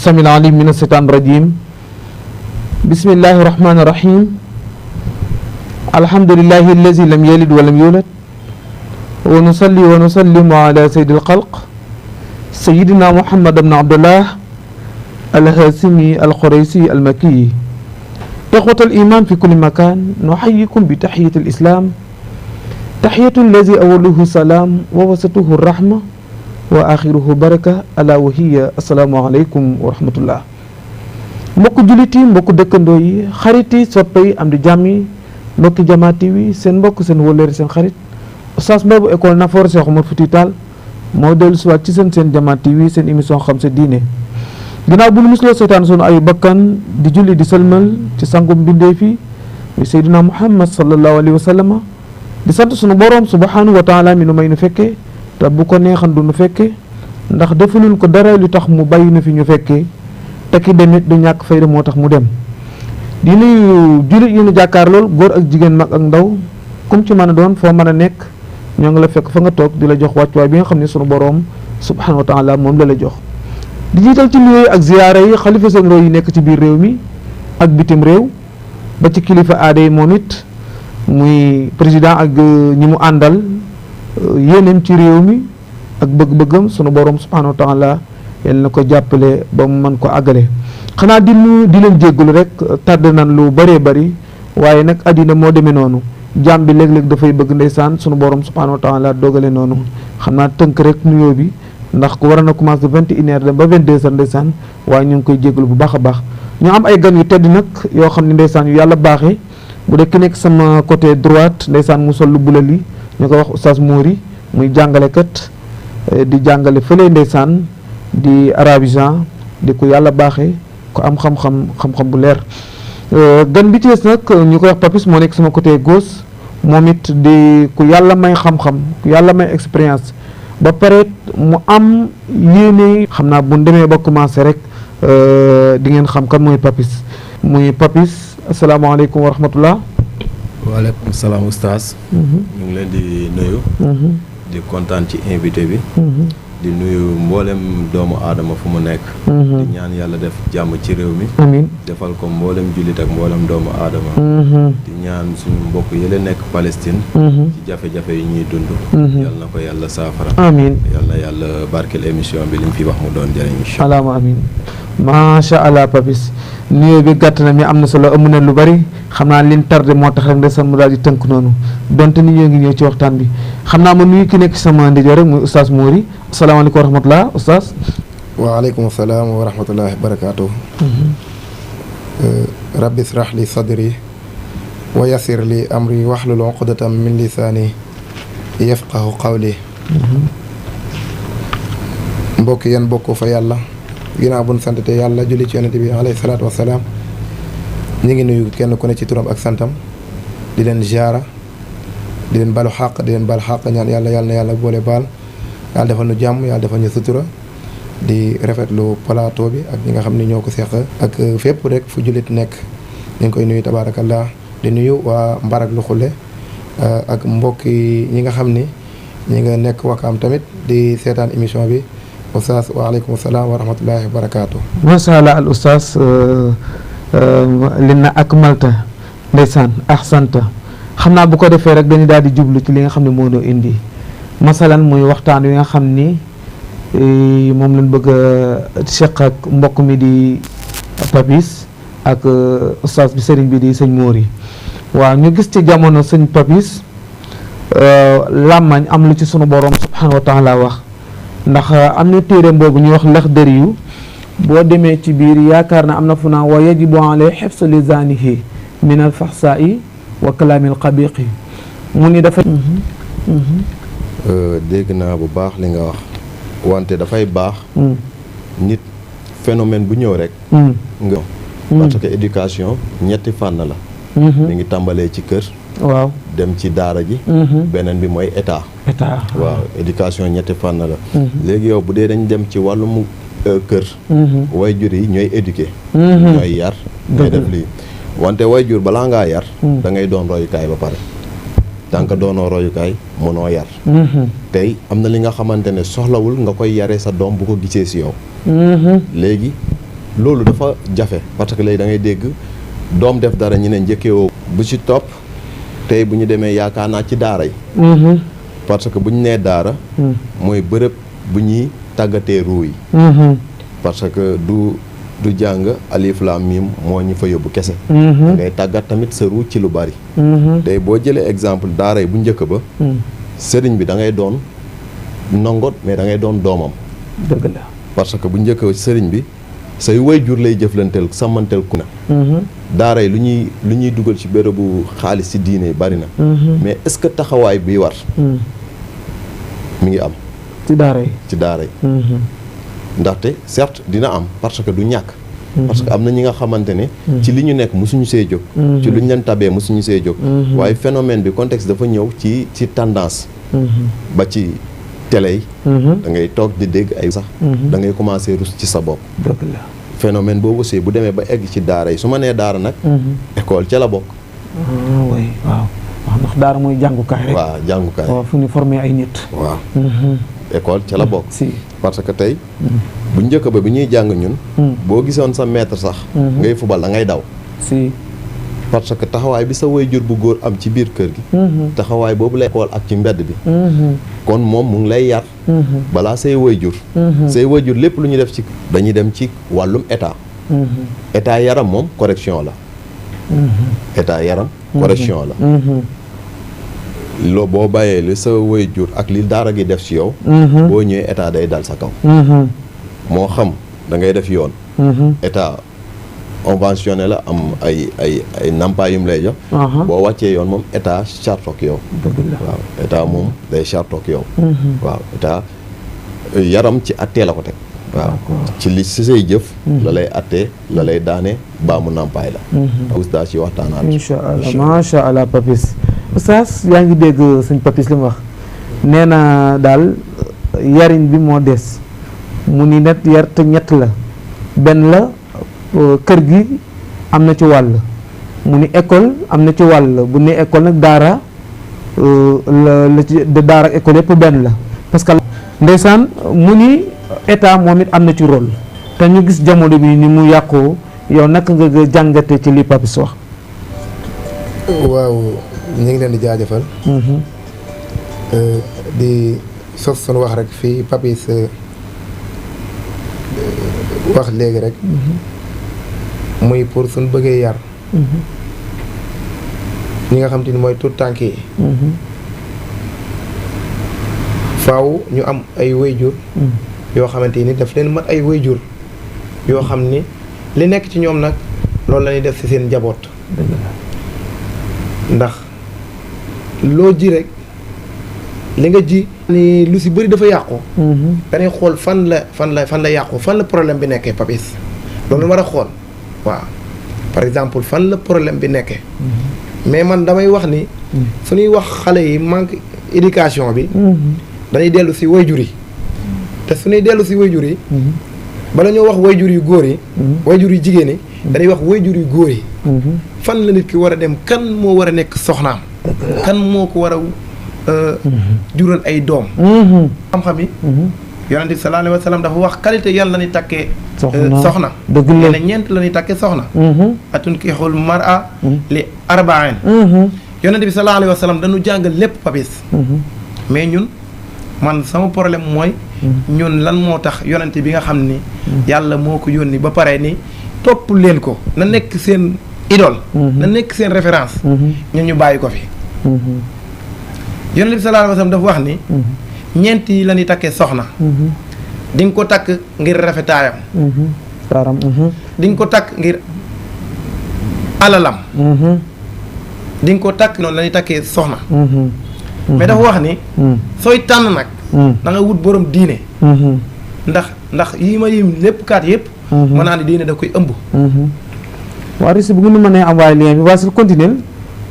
السميع العليم من الشيطان الرجيم بسم الله الرحمن الرحيم الحمد لله الذي لم يلد ولم يولد ونصلي ونسلم على سيد الخلق سيدنا محمد بن عبد الله الهاشمي القريشي المكي إخوة الإيمان في كل مكان نحييكم بتحية الإسلام تحية الذي أوله سلام ووسطه الرحمة وآخره بركة ألا وهي السلام عليكم ورحمة الله mbokk jullit yi mbokk dëkkandoo yi xarit yi soppe yi am di jàmm yi mbokki Jama TV seen mbokk seen wóllëre seen xarit Oustaz Mbaye école Nafoore Cheikh Oumar Foutiyou Tall moo dellu si waat ci seen Jama TV seen émission xam sa diine ginnaaw bu nu musloo seetaan sunu ayu bakkan di julli di sëlmal ci sangum mbindeef yi muy Seydina Muhammad sallallahu alayhi wa sallam di sant sunu borom subhanahu wa taala mi nu may nu fekkee te bu ko neexan du nu fekkee ndax defalul ko dara lu tax mu bàyyi nu fi ñu fekkee te ki demit du ñàkk fayda moo tax mu dem di nuyu jullit yi nu jàkkaar lool góor ak jigéen mag ak ndaw kum ci mën a doon foo mën a nekk ñoo ngi la fekk fa nga toog di la jox wàccuwaay bi nga xam ne sunu borom subhanahu wa taala moom la jox di jiital ci nuyoo ak ziyaara yi xalifa généraux yi nekk ci biir réew mi ak bitim réew ba ci kilifa aada yi moom it muy président ak ñi mu àndal yéeneem ci réew mi ak bëgg-bëggam sunu borom subhanahu wa taala yal na ko jàppale ba mu mën ko àggale xanaa di leen jéggalu rek tàdd nan lu bëree bëri waaye nag addina moo demee noonu jàmm bi léeg-léeg dafay bëgg ndeysaan sunu borom subhanahu wa taala dogale noonu xam naa tënk rek nuyoo bi ndax ku war na commencé 21h dem ba 22h ndeysaan waaye ñu ngi koy jéggalu bu baax a baax ñu am ay gan yu tedd nag yoo xam ne ndeysaan yu yàlla baaxee bu dee ki nekk sama côté droite ndeysaan mu sol lu bula li ñu ko wax Oustaz Mori muy jàngalekat di jàngale fële ndeysaan di arabisant di ko yàlla baaxee ko am xam-xam bu leer gan bi tees nag ñu koy wax Papis moo nekk sama côté gauche moom it di ku yàlla may xam-xam ku yàlla may expérience ba pare mu am yéene xam naa bu demee ba commencé rek di ngeen xam kan mooy Papis muy Papis asalaamaaleykum wa rahmatullah. waaleykum salaam oustaz. ñu ngi leen di nuyu. di kontaan ci invité bi. di nuyu mboolem doomu aadama fu mu nekk. di ñaan yàlla def jàmm ci réew mi. amiin defal ko mboolem jullit ak mboolem doomu aadama. di ñaan suñu mbokk yële nekk Palestine. ci jafe-jafe yi ñuy dund. yal na ko yàlla saafara. amiin yal na yàlla barkeel émission bi li mu fi wax mu doon jëriñ incha allah. alaama amiin macha allah Papis nuyoo bi gàtt na mi am na solo ëmm na lu bari xam naa liñ tardé moo tax rek ndeysaan mu daal di tënk noonu donte ni ñoo ngi ñëw ci waxtaan bi xam naa ma nuyu ki nekk ci sama ndijoor rek muy Oustaz Mori asalaamaaleykum wa rahmatullah Oustaz. waaleykum salaam wa rahmatullahi wa barakaatu. rabbi israh li sadri wa yassir li amri wahlul uqdatam min lisaani yafqahu qawli. mbokk yéen bokk fa yàlla. ginnaaw bu ñu santate yàlla julli ci yonent bi alayhi salaatu wasalaam ñu ngi nuyu kenn ku ne ci turam ak santam di leen ziara di leen balu xàq di leen bal xàq ñaan yàlla na yàlla boole baal yàlla defal nu jàmm yàlla defal ñu sutura di rafetlu plateau bi ak ñi nga xam ni ñoo ko seq ak fépp rek fu jullit nekk ñu ngi koy nuyu tabaarakallah di nuyu waa Mbarak lu xulle ak mbokk yi ñi nga xam ni ñi nga nekk Wakaam tamit di seetaan émission bi Oustaz waaleykum salaam wa rahmatullahi wa barakaatu. macha allah al Oustaz li na ak malta ndeysaan ahsanta xam naa bu ko defee rek dañu daal di jublu ci li nga xam ne moo doo indi masalan muy waxtaan wi nga xam ni moom lañ bëgg a seq ak mbokk mi di Papis ak Oustaz bi sëriñ bi di sëñ Mori waaw ñu gis ci jamono sëñ Papis làmmañ am lu ci sunu borom subhanahu wa taala wax. ndax am na téere boobu ñuy wax Laxdari yu boo demee ci biir yaakaar na am na fu naa wa yajibu alay xifsu lisaanihi min al faxsaa'i wa kalaamil qabiqi mu ni dafa dégg naa bu baax li nga wax wante dafay baax nit phénomène bu ñëw rek nga parce que éducation ñetti fànn la mi ngi tàmbalee ci kër waaw dem ci daara ji beneen bi mooy état waaw éducation ñetti fànn la léegi yow bu dee dañ dem ci wàllum kër waajur yi ñooy éduquer ñooy yar ñooy def lii wante waajur balaa ngaa yar da ngay doon royukaay ba pare tant que doonoo royukaay mënoo yar tey am na li nga xamante ne soxlawul nga koy yare sa doom bu ko gisee si yow léegi loolu dafa jafe parce que léegi da ngay dégg doom def dara ñu ne njëkkewoo bu ci topp tey bu ñu demee yaakaar naa ci daara yi parce que bu ñu nee daara mooy bërëb bu ñuy tàggatee ruu yi parce que du jàng alif laam miim moo ñu fa yóbbu kese ngay tàggat tamit sa ruu ci lu bari tey boo jëlee exemple daara yi bu njëkk ba sëriñ bi da ngay doon ndongo mais da ngay doon doomam dëgg la parce que bu njëkk sëriñ bi say waajur lay jëflanteel sàmmanteel ku na daara yi lu ñuy dugal ci bérébu xaalis ci diine yi bari na mais est-ce que taxawaay bi war mi ngi am ci daara yi ndaxte certes dina am parce que du ñàkk parce que am na ñi nga xamante ne ci li ñu nekk mosuñu see jóg ci lu ñu leen tabee mosuñu see jóg waaye phénomène bi contexte dafa ñëw ci tendance ba ci télé yi da ngay toog di dégg ay sax da ngay commencer rus ci sa bopp dëgg la phénomène boobu aussi bu demee ba egg ci daara yi su ma nee daara nag école ca la bokk oui waaw ndax daara mooy jàngukaay rek waaw jàngukaay waaw fu ñu formé ay nit waaw école ca la bokk si parce que tey bu njëkk ba bi ñuy jàng ñun boo gisoon sa maître sax ngay fubal da ngay daw si parce que taxawaay bi sa waajur bu góor am ci biir kër gi taxawaay boobu lay école ak ci mbedd bi kon moom mu ngi lay yar balaa say waajur lépp lu ñu def ci dañuy dem ci wàllum état yaram moom correction la état yaram correction la loo boo bàyyee li sa waajur ak li daara gi def ci yow boo ñëwee état day dal sa kaw moo xam da ngay def yoon état conventionné la am ay nampaay yum lay jox boo wàccee yoon moom état chartook yow waaw état moom day chartook yow waaw état yaram ci attee la ko teg waaw ci li si say jëf la lay attee la lay daane baamu nampaay la oustaz ci waxtaanaat incha allah macha allah Papis oustaz yaa ngi dégg sëñ Papis li mu wax nee na daal yariñ bi moo des mu ni net yar te ñett la benn la kër gi am na ci wàll mu ni école am na ci wàll bu ne école nag daara la ci daara ak école yëpp benn la parce que ndeysaan mu ni état moom it am na ci rôle te ñu gis jamono bi ni mu yàqoo yow naka nga jàngate ci li Papis wax waaw ñu ngi leen di jaajëfal di sos sunu wax rek fii Papis wax léegi rek muy pour suñ bëggee yar ñi nga xam te ni mooy tout tànk yi faaw ñu am ay wayjur yoo xamante ni daf leen mat ay wayjur yoo xam ni li nekk ci ñoom nag loolu la ñuy def ci seen njaboot ndax loo ji rek li nga ji ni lu ci bëri dafa yàqu dañuy xool fan la yàqu fan la problème bi nekkee Papis loolu war a xool waaw par exemple fan la problème bi nekkee mais man damay wax ni su ñuy wax xale yi manque éducation bi dañuy dellu ci wayjur yi te su ñuy dellu ci wayjur yi bala ñoo wax wayjur yu góor yi wayjur yu jigéen yi dañuy wax wayjur yu góor yi fan la nit ki war a dem kan moo war a nekk soxnaam kan moo ko war a jural ay doom xam-xam yi yonent bi sallallahu alayhi wa sallam dafa wax qualité yan la ñuy takkee soxna dëgg la ne ñeent la ñuy takkee soxna atunkihul mar'a li arba'in yonent bi sallallahu alayhi wa sallam dañu jàngal lépp Papis mais ñun man sama problème mooy ñun lan moo tax yonent bi nga xam ni yàlla moo ko yónni ba pare ni topp leen ko na nekk seen idole na nekk seen référence ñun ñu bàyyi ko fi yonent bi sallallahu alayhi wa sallam dafa wax ni ñeent yi la ñuy takkee soxna di nga ko takk ngir rafetaayam di nga ko takk ngir alalam di nga ko takk noonu la ñuy takkee soxna mais dafa wax ni sooy tànn nag da nga wut borom diine ndax yi ma yim lépp kaat yëpp mën naa ni diine da koy ëmb waa Russie bu ngeen mënee envoyé lien bi waa si continuer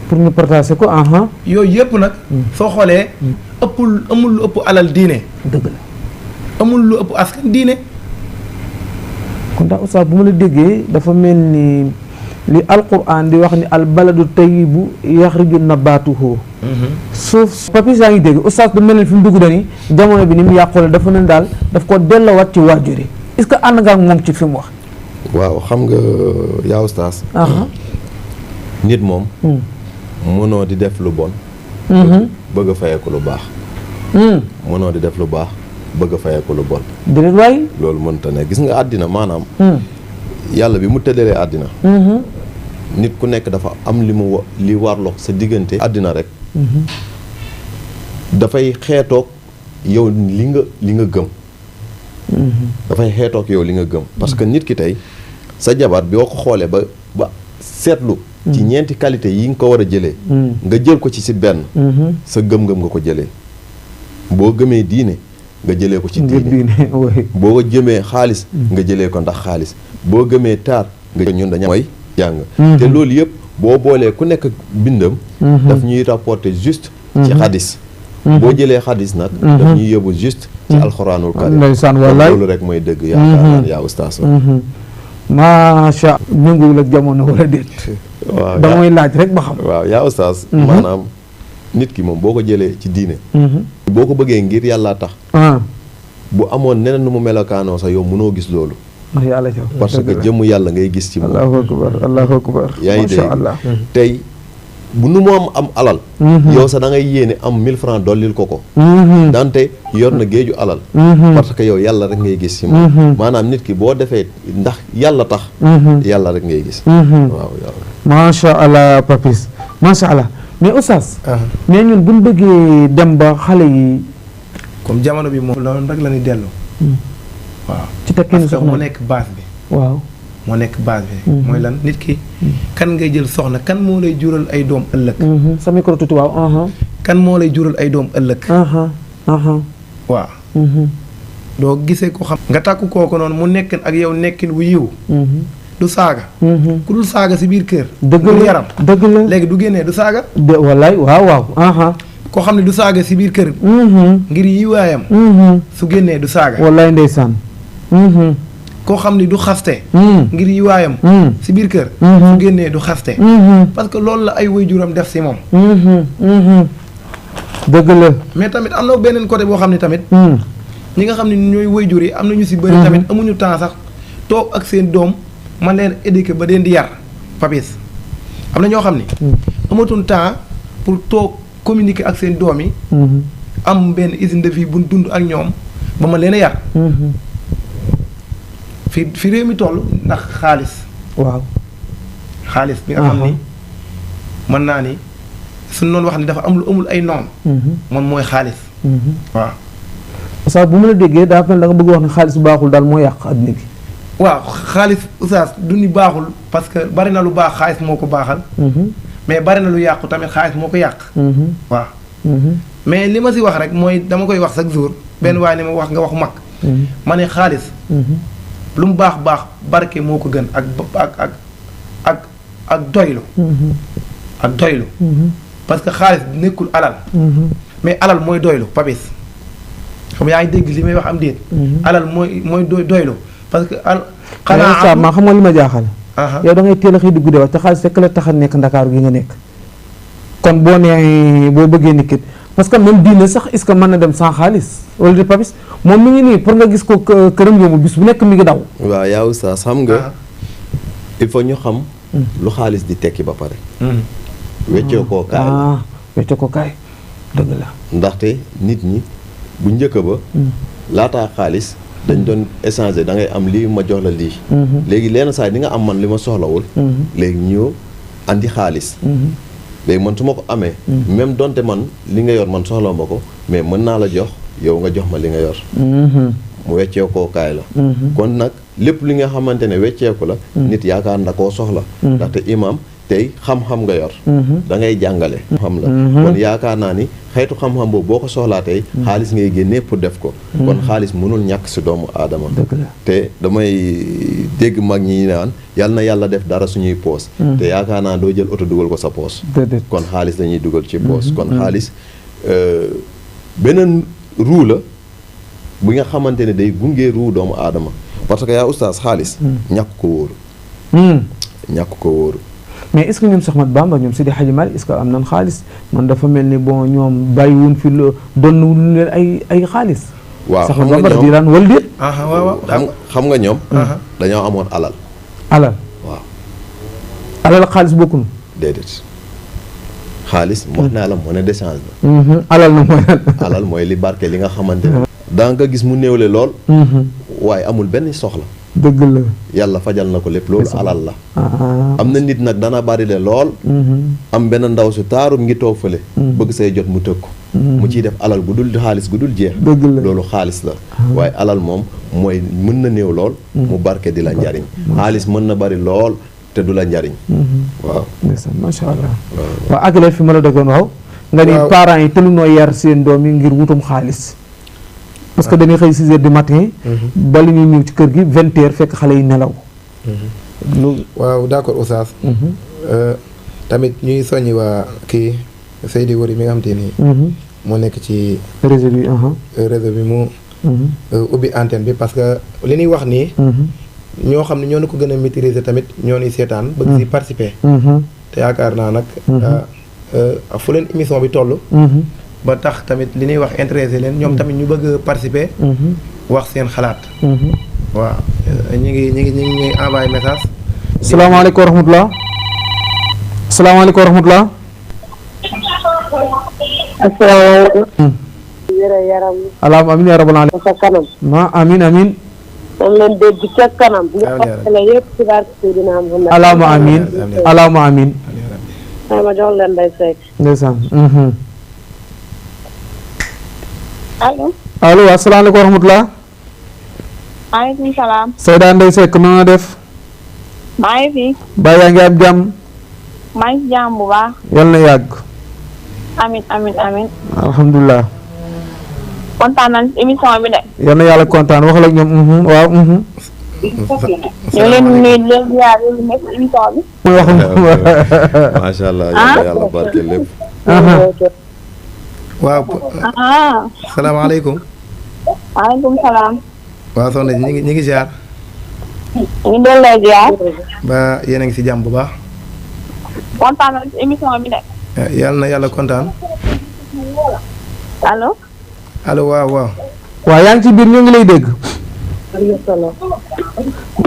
pour ñu partager ko yooyu yëpp nag soo xoolee amul lu ëpp alal diine dëgg la amul lu ëpp askan diine kon ndax oustaz bu ma la déggee dafa mel ni li alquran di wax ni al baladu tayyibu yaxriju nabatuhu suuf Papis yaa ngi dégg oustaz du mel ni fi mu dugg dani jamono bi ni mu yàqule dafa ne daal daf ko delloowaat ci waajur yi est-ce que ànd nga ak moom ci fi mu wax waaw xam nga yaa Oustaz. nit moom. mënoo di def lu bon. bëgg a fayeeku lu baax. mënoo di def lu baax bëgg a fayeeku lu bon. déedéet waay. loolu mënta ne gis nga àddina maanaam. yàlla bi mu tëddalee àddina. nit ku nekk dafa am li warloog sa diggante. àddina rek. dafay xeetoog yow li nga gëm. dafay xeetoog yow li nga gëm. parce que nit ki tey sa jabar bi boo ko xoolee ba seetlu. ci ñeenti qualité yi nga ko war a jëlee. nga jël ko ci benn. sa gëm-gëm nga ko jëlee. boo gëmee diine nga jëlee ko ci diine. boo jëmee xaalis. nga jëlee ko ndax xaalis. boo gëmee taar nga ñun dañu mooy jàng. te loolu yëpp boo boolee ku nekk bindam. daf ñuy rapporter juste. ci xadis. boo jëlee xadis nag. daf ñuy yóbbu juste. ci alxuraanul karim. ndeysaan wallaay loolu rek mooy dëgg. yaakaar naa yaa Oustaz. macha méngoowul ak jamono wala déet. waaw da mooy laaj rek ba xam. waaw yaa Oustaz. maanaam nit ki moom boo ko jëlee ci diine. boo ko bëggee ngir yàlla tax. bu amoon neneen nu mu melokaanoo sax yow mënoo gis loolu. yàlla parce que jëmm yàlla ngay gis ci moom. allahu akbar allahu akbar. yaa ngi dégg tey bu nu mu am alal. yow sax da ngay yéene am 1000 francs dollil ko. dante yor na géeju alal. parce que yow yàlla rek ngay gis ci moom. maanaam nit ki boo defee ndax yàlla tax. yàlla rek ngay gis. waaw macha allah Papis macha allah mais Oustaz. mais ñun bu ñu bëggee dem ba xale yi. comme jamono bi moom loolu rek la ñuy dellu. waaw ci tekki ni soxna moo nekk base bi. waaw moo nekk base bi. mooy lan nit ki. kan ngay jël soxna kan moo lay jural ay doom ëllëg. sa micro tuuti waaw. kan moo lay jural ay doom ëllëg. waaw. doo gisee ko xam. nga takku kooku noonu mu nekk ak yow nekkin wu yiw. du saaga. ku dul saaga si biir kër. dëgg la yaram dëgg la léegi du génnee du saaga. wallaay waaw. koo xam ne du saaga si biir kër. ngir yiwaayam. su génnee du saaga. wallaay ndeysaan. koo xam ne du xaste. ngir yiwaayam. si biir kër. su génnee du xaste. parce que loolu la ay waajuram def si moom. dëgg la. mais tamit am na beneen côté boo xam ne tamit. ñi nga xam ne ñooy waajur yi am na ñu si bëri tamit amuñu temps sax toog ak seen doom man leen éduquer ba leen di yar Papis am na ñoo xam ne. amatuñ temps pour toog communiquer ak seen doom yi. am benn hygiène de vie bu dund ak ñoom ba ma leen a yar. fi réew mi toll ndax xaalis. waaw xaalis bi nga xam ni mën naa ni suñu noonu wax ni dafa am lu amul ay noon. moom mooy xaalis. waaw. Oustaz bu ma la déggee daa mel da nga bëgg wax ne xaalis baaxul daal moo yàq adduna bi. waaw xaalis Oustaz du ni baaxul parce que bari na lu baax xaalis moo ko baaxal. mais bari na lu yàqu tamit xaalis moo ko yàq. waaw. mais li ma si wax rek mooy dama koy wax chaque jour benn waaye ni ma wax nga waxu mag. ma ne xaalis. lu mu baax barke moo ko gën ak doylu. ak doylu. parce que xaalis nekkul alal. mais alal mooy doylu Papis xam yaa ngi dégg li may wax am déet. alal mooy doylu parce que xanaa ma xam nga li ma jaaxal. yow da ngay teel a xëy di guddi wax te xaalis fekk la tax a nekk ndakaaru gi nga nekk. kon boo nee boo bëggee nikkit parce que même diine sax est-ce que mën na dem sans xaalis wala di Papis moom mi ngi nii pour nga gis ko këram yombul bis bu nekk mi ngi daw. waaw yaa Oustaz xam nga. il faut ñu xam. lu xaalis di tekki ba pare. weccoo koo kaay la weccoo koo kaay dëgg la. ndaxte nit ñi bu njëkk ba. laataa xaalis dañ doon échanger da ngay am lii ma jox la lii. léegi lenn saa di nga am man li ma soxlawul. léegi ñëw andi xaalis. léegi man su ma ko amee. même donte man li nga yor man soxla ma ko mais mën naa la jox yow nga jox ma li nga yor. mu wecceekoo kaay la. kon nag lépp li nga xamante ne wecceeku la. nit yaakaar na koo soxla. ndaxte imam tey xam-xam nga yor. da ngay jàngale. xam la kon yaakaar naa ni xeetu xam-xam boobu boo ko soxlaa tey. xaalis ngay génnee pour def ko. kon xaalis mënul ñàkk si doomu aadama. te damay dégg mag ñi naan yal na yàlla def dara suñuy poos. te yaakaar naa doo jël oto dugal ko sa poos. kon xaalis dañuy dugal ci poos. kon xaalis beneen ruu la bu nga xamante ne day gunge ruu doomu aadama parce que yaa Oustaz xaalis. ñàkk ko wóoru. ñàkk ko wóoru. mais est-ce que ñoom Cheikh Ahmadou Bamba ñoom Seydi Hadji Malick est-ce que am nañ xaalis man dafa mel ni bon ñoom bàyyiwuñ fi doon leen ay xaalis. waaw xam nga ñoom wala déet. xam nga ñoom. dañoo amoon alal. alal waaw. alal xaalis bokkul. déedéet xaalis wax naa la monnaie d'échange la. alal na mooy alal mooy li barke li nga xamante ne. daa nga gis mu néewle lool. waaye amul benn soxla. dëgg la. yàlla fajal na ko lépp loolu alal la. am na nit nag dana bari de lool. am benn ndaw su taaru ngi toog fële. bëgg say jot mu tëgg ko. mu ciy def alal gu dul xaalis gu dul jeex. dëgg la loolu xaalis la. waaye alal moom mooy mën na néew lool. mu barke di la njariñ. xaalis mën na bari lool te du la njariñ. waaw. macha allah. waaw àggale fi ma la dëggoon waaw. nga ni parents yi tëlu noo yar seen doom yi ngir wutum xaalis. parce que dañuy xëy 6 heures du matin. bala ñuy ñëw ci kër gi 20 heures fekk xale yi nelaw. waaw d'accord Oustaz. tamit ñuy soññi waa kii Seydi Wuri mi nga xam te ni. moo nekk ci. réseau bi. réseau bi mu. ubbi antenne bi parce que li ñuy wax nii. ñoo xam ne ñoo na ko gën a maîtriser tamit ñoo ni seetaan. bëgg si participer. te yaakaar naa nag. fu leen émission bi toll. ba tax tamit li ñuy wax intéressé leen ñoom tamit ñu bëgg participer. wax seen xalaat. waaw ñu ngi envoyé message. salaamaaleykum wa rahmatulah. salaamaaleykum wa rahmatulah. asalaamaaleykum. yore yaram. alaam amiin yaa rabbal aalamiin. sa kanam. ma amiin amiin. moom leen dégg ca kanam. ñu xasale yëpp ci barke Seydina Muhammad. alaama amiin alaama amiin. ma jox leen Ndeye Seck. ndeysaan. allo. allo asalaamaaleykum wa rahmatulah. maaleykum salaam. Seyda Ndeye Seck na nga def. maa ngi fi. ba yaa ngi am jàmm. maa ngi ci jàmm bu baax. yal na yàgg. amin amin amin. alhamdulilah. kontaan nañ ci émission bi de. yal na yàlla kontaan waxal ak ñoom waaw. ñu leen di nuyu di leen ziar di nekk ci émission bi. muy wax. macha allah yàlla barke lépp. waaw. salaamaaleykum. maaleykum salaam. waaw soxna si ñu ngi ziar. ñu ngi delloo ziar. ba yéen a ngi si jàmm bu baax. kontaan nañ ci émission bi de. yàlla na yàlla kontaan. allo. allo waaw waaw. waaw yaa ngi ci biir ñu ngi lay dégg.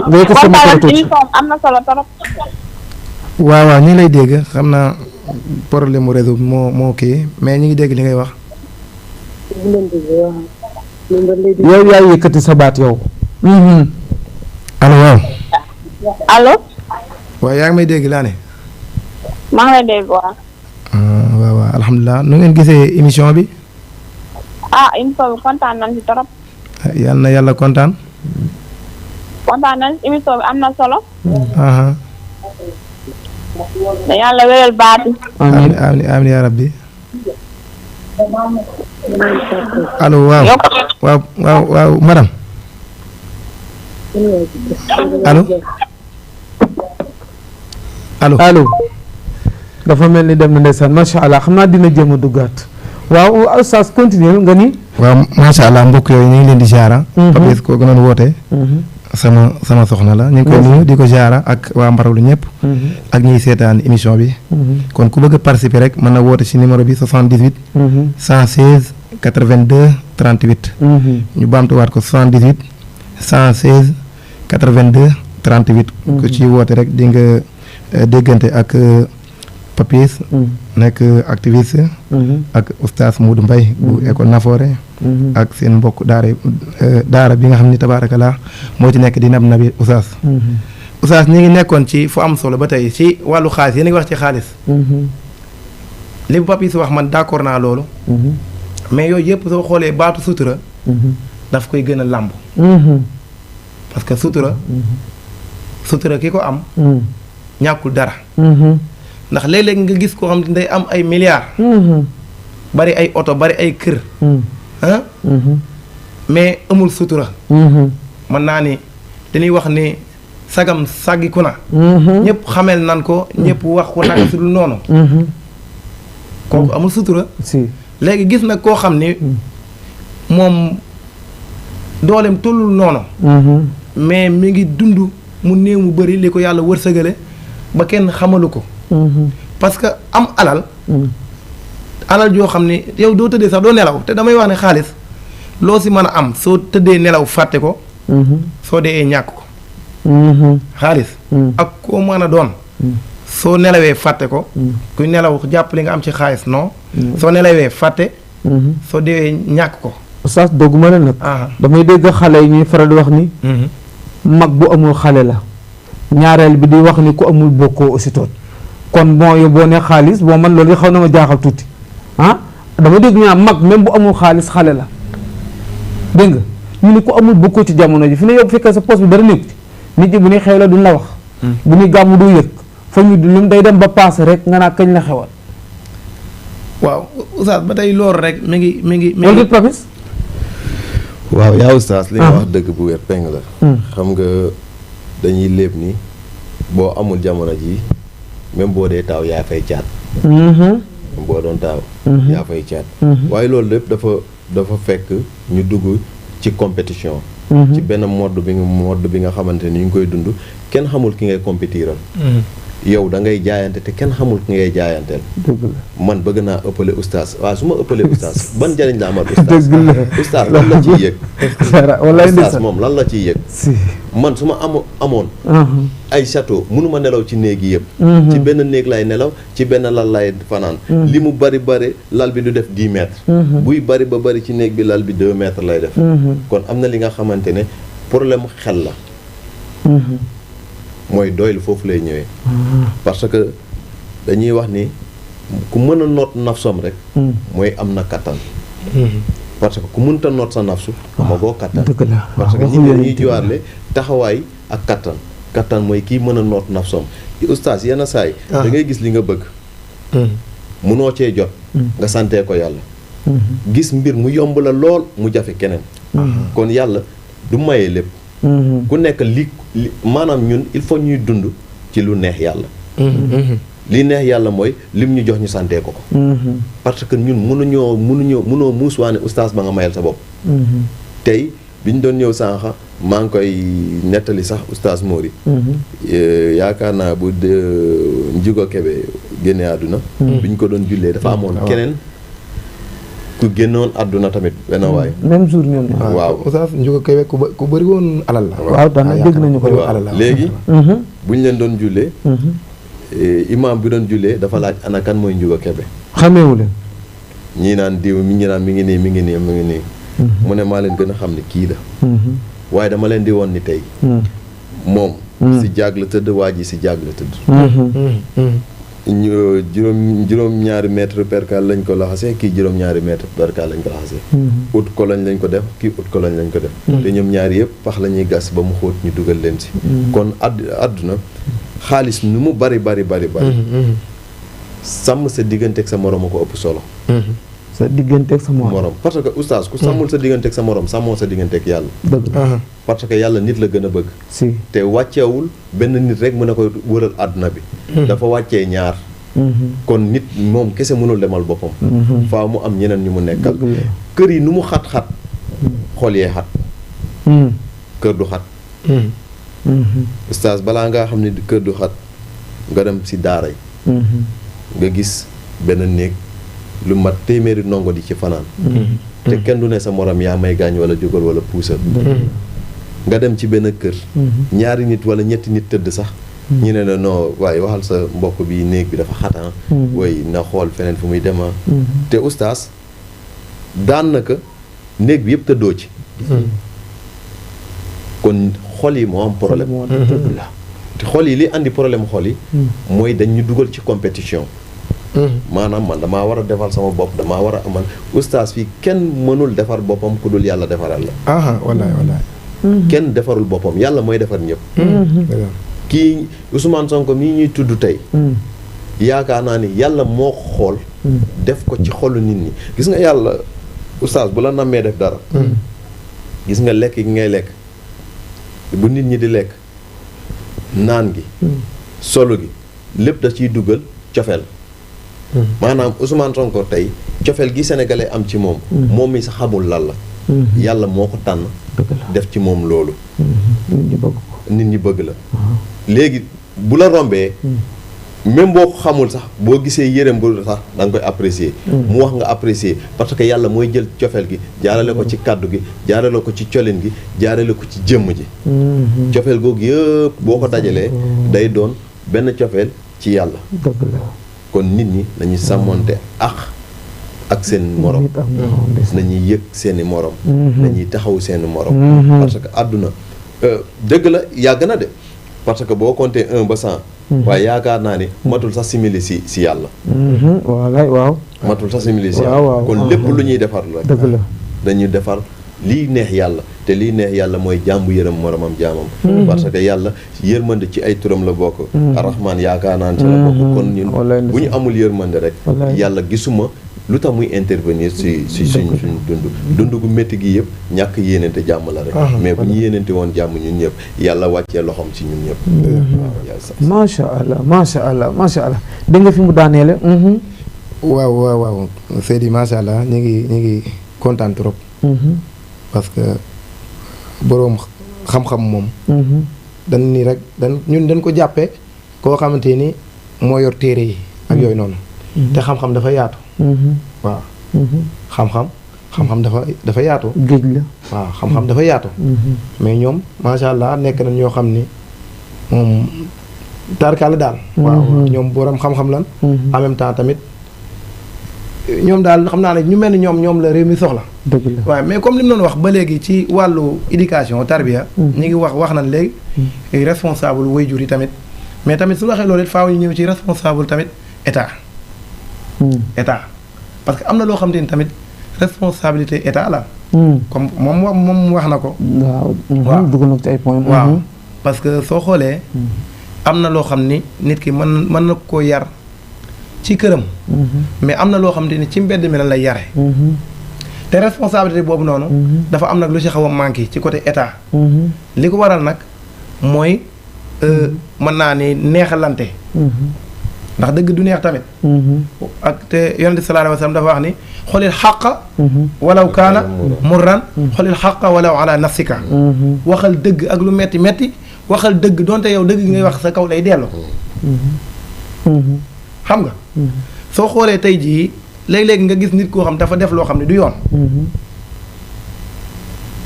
ngay ko sama kontaan nañ ci tuuti. émission am na solo trop. waaw waaw ñu ngi lay dégg xam naa problème mu réseau bi moo kii mais ñu ngi dégg li ngay wax. yow yaay yëkkati sa baat yow. allo waaw. allo. waaw yaa ngi may dégg laa ne. maa ngi lay dégg waaw. waaw waaw alhamdulilah nu ngeen gisee émission bi. émission bi kontaan nañ ci trop. yal na yàlla kontaan. kontaan nañ ci émission bi am na solo. aha da yàlla wéral baati. amiin amiin yaa rabbi. allo waaw. waaw madame. allo. dafa mel ni dem na ndeysaan macha allah xam naa dina jéem a duggaat. waaw Oustaz continuer nga ni. waaw macha allah mbokk yooyu ñu ngi leen di ziara. Papis ko gënoon woote. sama soxna la ñu ngi koy nuyu di ko ziara ak waa Mbarawlu ñëpp. ak ñiy seetaan émission bi. kon ku bëgg a participer rek mën na woote ci numéro bi 78. 116 82 38. ñu baamtuwaat ko 78 116 82 38. ku ci woote rek di nga déggante ak Papis. nekk activiste. ak oustaz Modou Mbaye bu école Nafoore. ak seen mbokk daara bi nga xam ni tabaarakallah moo ci nekk di nabi oustaz. oustaz ñi ngi nekkoon ci fu am solo ba tey ci wàllu xaalis yéen a ngi wax ci xaalis. li Papis wax man d'accord naa loolu. mais yooyu yëpp soo xoolee baatu sutura. daf koy gën a làmb. parce que sutura ki ko am. ñàkkul dara. ndax léeg-léeg nga gis koo xam ne day am ay milliards. bari ay oto bari ay kër. mais amul sutura. mën naa ni dañuy wax ni sagam sàggiku na. ñëpp xamel nan ko ñëpp wax ko naka su dul noonu. kooku amul sutura. léegi gis nag koo xam ni moom dooleem tollul noonu. mais mi ngi dund mu néew mu bëri li ko yàlla wërsëgale ba kenn xamalu ko. parce que am alal joo xam ne yow doo tëddee sax doo nelaw te damay wax ne xaalis loo si mën a am soo tëddee nelaw fàtte ko. soo dee ñàkk ko. xaalis ak koo mën a doon soo nelawee fàtte ko kuy nelaw jàpp li nga am ci xaalis non soo nelawee fàtte soo deewee ñàkk ko oustaz dogguma la nag damay dégg xale yi ñuy faral di wax ni mag bu amul xale la ñaareel bi di wax ni ku amul bokkoo aussitôt kon bon yow boo ne xaalis bon man loolu xaw na ma jaaxal tuuti dama dégg ñu naan mag même bu amul xaalis xale la dégg nga ñu ne ku amul bokkoo ci jamono ji fi ne yow bu fekkee sa poste bi dara nekk nit ñi bu ñuy xew la duñ la wax bu ñuy gàmmu du yëg fa ñu lu day dem ba paase rek nga naa kañ la xewal waaw oustaz ba tey loolu rek mi ngi wala di profis waaw yaa oustaz li nga wax dëgg bu wér peng la xam nga dañuy léeb ni boo amul jamono ji même boo dee taaw yaa fay caat boo doon taaw yaa fay caat waaye loolu lépp dafa fekk ñu dugg ci compétition ci benn mode bi nga xamante ni ñu ngi koy dund kenn xamul ki ngay compétiral yow da ngay jaayante te kenn xamul ki ngay jaayanteel man bëgg naa ëppale oustaz waaw su ma ëppalee oustaz ban njëriñ la amal oustaz lan la ciy yëg oustaz moom lan la ciy yëg man su ma amoon ay château mënuma nelaw ci néeg yi yëpp ci benn néeg lay nelaw ci benn lal lay fanaan li mu bari lal bi du def 10 mètres buy bari ba bari ci néeg bi lal bi 2 mètres lay def kon am na li nga xamante ne problème xel la mooy doylu foofu lay ñëwee parce que dañuy wax ni ku mën a noot nafsom rek mooy am na kattan parce que ku mënta noot sa nafsu amagoo kattan parce que ñi ñuy jiwaarle taxawaay ak kattan mooy kii mën a noot nafsom oustaz yenn saay da ngay gis li nga bëgg munoo cee jot nga santee ko yàlla gis mbir mu yomb la lool mu jafe keneen kon yàlla du mayee lépp ku nekk li maanaam ñun il faut ñuy dund ci lu neex yàlla li neex yàlla mooy lim ñu jox ñu santee ko parce que ñun mënoo muus waane oustaz ba nga mayal sa bopp tey bi ñu doon ñëw sànq maa ngi koy nettali sax oustaz Mori yaakaar naa bu Njugo Kebe génne àdduna bi ñu ko doon jullee dafa amoon keneen ku génnoon àdduna tamit benn waay même jour ñoom waaw oustaz Njugo Kebe ku bëri woon alal la waaw daanaka dégg nañu ko alal la léegi bu ñu leen doon jullee imam bi doon jullee dafa laaj ana kan mooy Njugo Kebe xameewu leen ñii naan diw ñi naan mi ngi nii mu ne maa leen gën a xam ne kii la waaye dama leen di woon ni tey moom si jaag la tëdd waa ji si jaag la tëdd juróom-ñaari mètre percal lañ ko laxasee kii juróom-ñaari mètre percal lañ ko laxasee ut koloñ lañ ko def kii ut koloñ lañ ko def te ñoom ñaari yëpp pax la ñuy gas ba mu xóot ñu dugal leen si kon àdduna xaalis nu mu bari sàmm sa digganteeg sa morom a ko ëpp solo sa digganteeg sa morom parce que oustaz ku sàmmul sa digganteeg sa morom sàmmoo sa digganteeg yàlla dëgg parce que yàlla nit la gën a bëgg si te wàcceewul benn nit rek mën a koy wëral àdduna bi dafa wàccee ñaar kon nit moom kese mënul demal boppam faaw mu am ñeneen ñu mu nekkal kër yi nu mu xat-xat xol yee xat kër du xat oustaz balaa ngaa xam ne kër du xat nga dem si daara yi nga gis benn néeg lu mat téeméeri ndongo di ci fanaan te kenn du ne sa morom yaa may gaañ wala jógal wala puusal nga dem ci benn kër ñaari nit wala ñetti nit tëdd sax ñu ne la non waaye waxal sa mbokk bi néeg bi dafa xatan way na xool feneen fu muy dema te oustaz daan naka néeg bi yëpp tëddoo ci kon xol yi moo am problème te xol yi li andi problème xol yi mooy dañ ñu dugal ci compétition maanaam man damaa war a defal sama bopp damaa war a amal oustaz fii kenn mënul defar boppam ku dul yàlla defaral la wallaay kenn defarul boppam yàlla mooy defar ñëpp kii Ousmane Sonko mii ñuy tudd tey yaakaar naa ni yàlla moo xool def ko ci xolu nit ñi gis nga yàlla oustaz bu la nammee def dara gis nga lekk gi ngay lekk bu nit ñi di lekk naan gi solo gi lépp da ciy dugal cofeel maanaam Ousmane Sonko tey cofeel gi sénégalais am ci moom moom mi sa xamul lan la yàlla moo ko tànn def ci moom loolu nit ñi bëgg ko nit ñi bëgg la léegi bu la rombee même boo ko xamul sax boo gisee yërëm bu sax da nga koy apprécier. mu wax nga apprécier parce que yàlla mooy jël cofeel gi jaarale ko ci kàddu gi jaarale ko ci colin gi jaarale ko ci jëmm ji. cofeel googu yëpp boo ko dajalee day doon benn cofeel ci yàlla. kon nit ñi nañuy sàmmonte ak seen morom nañuy yëg seeni morom. nañuy taxaw seeni morom. parce que àdduna dëgg la yàgg na de parce que boo compté 1 ba 100. waaye yaakaar naa ni matul sax simili si yàlla. waaw. matul sax simili si yàlla. kon lépp lu ñuy defar la. dëgg la dañuy defar lii neex yàlla te lii neex yàlla mooy jàmbu yërëm moromam jaamam. parce que yàlla yërmande ci ay turam la bokk. arrahman yaakaar naa ci la bokk. kon ñun bu ñu amul yërmande rek. yàlla gisuma lu tax muy intervenir si suñ dund gu métti gi yëpp ñàkk yéenante jàmm la rek. mais bu ñu yéenante woon jàmm ñun ñëpp yàlla wàccee loxoom ci ñun ñëpp. macha allah macha allah dégg nga fi mu daaneele. waaw Seydi macha allah ñu ngi kontaan trop. parce que boroom xam-xam moom. dañ ni rek ñun dañ ko jàppee koo xamante ni moo yor téere yi ak yooyu noonu. te xam-xam dafa yaatu. waaw. xam-xam dafa yaatu. géej la. waaw xam-xam dafa yaatu. mais ñoom macha allah nekk nañ ñoo xam ni moom tarkala daal. waaw ñoom boroom xam-xam lan. en même temps tamit ñoom daal xam naa ne ñu mel ni ñoom la réew mi soxla. dëgg la waaw mais comme li mu doon wax ba léegi ci wàllu éducation tarbiya. ñu ngi wax nañ léegi. responsable waajur yi tamit. mais tamit su waxee loolu it faaw ñu ñëw ci responsable tamit état. état parce que am na loo xam te ni tamit responsabilité état la. comme moom wax na ko. waaw dugg na ci ay points. waaw parce que soo xoolee. am na loo xam ni nit ki mën na koo yar ci këram. mais am na loo xam te ni ci mbedd mi lan lay yare. te responsabilité boobu noonu. dafa am nag lu ci xaw a manqué ci côté état. li ko waral nag mooy mën naa ni neexalante. ndax dëgg du neex tamit. ak te yonente sallallahu alayhi wa sallam dafa wax ni xolil xaqa walaw kaana murran xolil xaqa walaw ala nafsika. waxal dëgg ak lu metti metti waxal dëgg donte yow dëgg ngay wax sa kaw lay dellu. xam nga. soo xoolee tey jii léeg-léeg nga gis nit koo xam dafa def loo xam ne du yoon.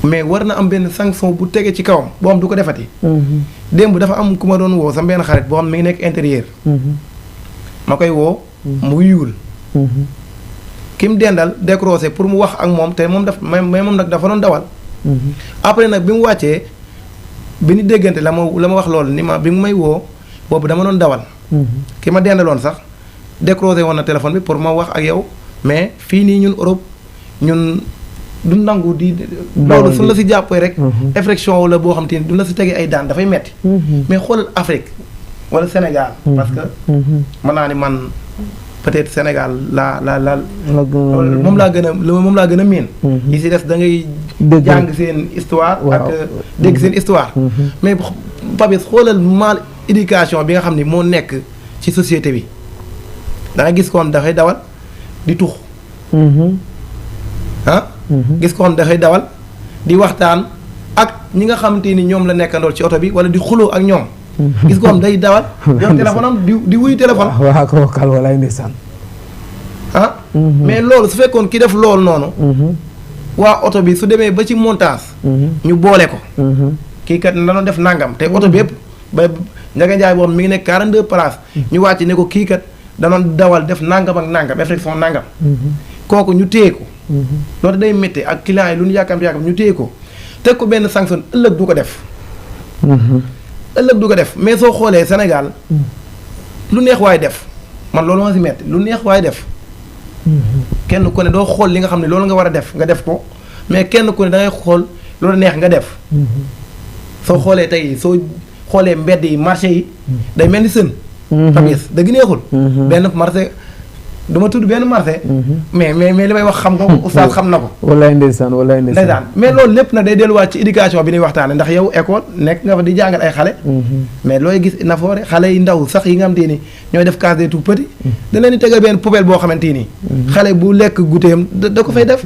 mais war na am benn sanction bu tege ci kawam boo xam du ko defati. démb dafa am ku ma doon woo sa benn xarit boo xam mi ngi nekk intérieur. ma koy woo mu yiwul. ki mu dendal décroché pour mu wax ak moom te moom mais moom nag dafa doon dawal. après nag bi mu wàccee bi ñu déggante la ma wax loolu ni ma bi mu may woo boobu dama doon dawal. ki ma dendaloon sax décroché woon na téléphone bi pour ma wax ak yow mais fii nii ñun Europe ñun du nangu di. loolu suñ la si jàppee rek. infraction la boo xam te ni du la si tegee ay daan dafay metti mais xoolal Afrique. wala Sénégal. parce que mën naa ni man peut-être Sénégal moom laa gën a miin. yi si des da ngay jàng seen histoire. ak dégg seen histoire. mais Papis xoolal mal éducation bi nga xam ni moo nekk ci société bi da nga gis ko xam dafay dawal di tux. gis ko xam dafay dawal di waxtaan ak ñi nga xamante ni ñoom la nekkandool ci oto bi wala di xuloo ak ñoom. gis ko xam day dawal yor téléphone am di wuyu téléphone. waaw ko kal walaay ndeysaan. mais loolu su fekkoon ki def loolu noonu. waa oto bi su demee ba ci montage. ñu boole ko. kii kat na doon def nangam te oto bi yëpp ba Ndiaga Ndiaye boobu mi ngi nekk 42 places. ñu wàcc ne ko kii kat da doon dawal def nangam ak nangam infraction nangam. kooku ñu téye ko. loolu day métti ak client yi lu ñu yàkkamti ñu téye ko teg ko benn sanction ëllëg du ko def. ëllëg du ko def mais soo xoolee Sénégal lu neex waay def man loolu ma si metti lu neex waay def. kenn ku ne doo xool li nga xam ne loolu nga war a def nga def ko mais kenn ku ne da ngay xool loolu neex nga def. soo xoolee tey soo xoolee mbedd yi marché yi day mel ni sën. Papis dëgg neexul. benn marché du ma tudd benn marché. mais li may wax xam nga ko oustaz xam na ko. wallaay ndeysaan wallaay ndeysaan. mais loolu lépp nag day delluwaat ci éducation bi ñuy waxtaane ndax yow école nekk nga fa di jàngal ay xale. mais looy gis nafoore xale yi ndaw sax yi nga xamante ni ñooy def case des tout petits. da leen di tegal benn poubelle boo xamante ni. xale bu lekk gutéem da ko fay def.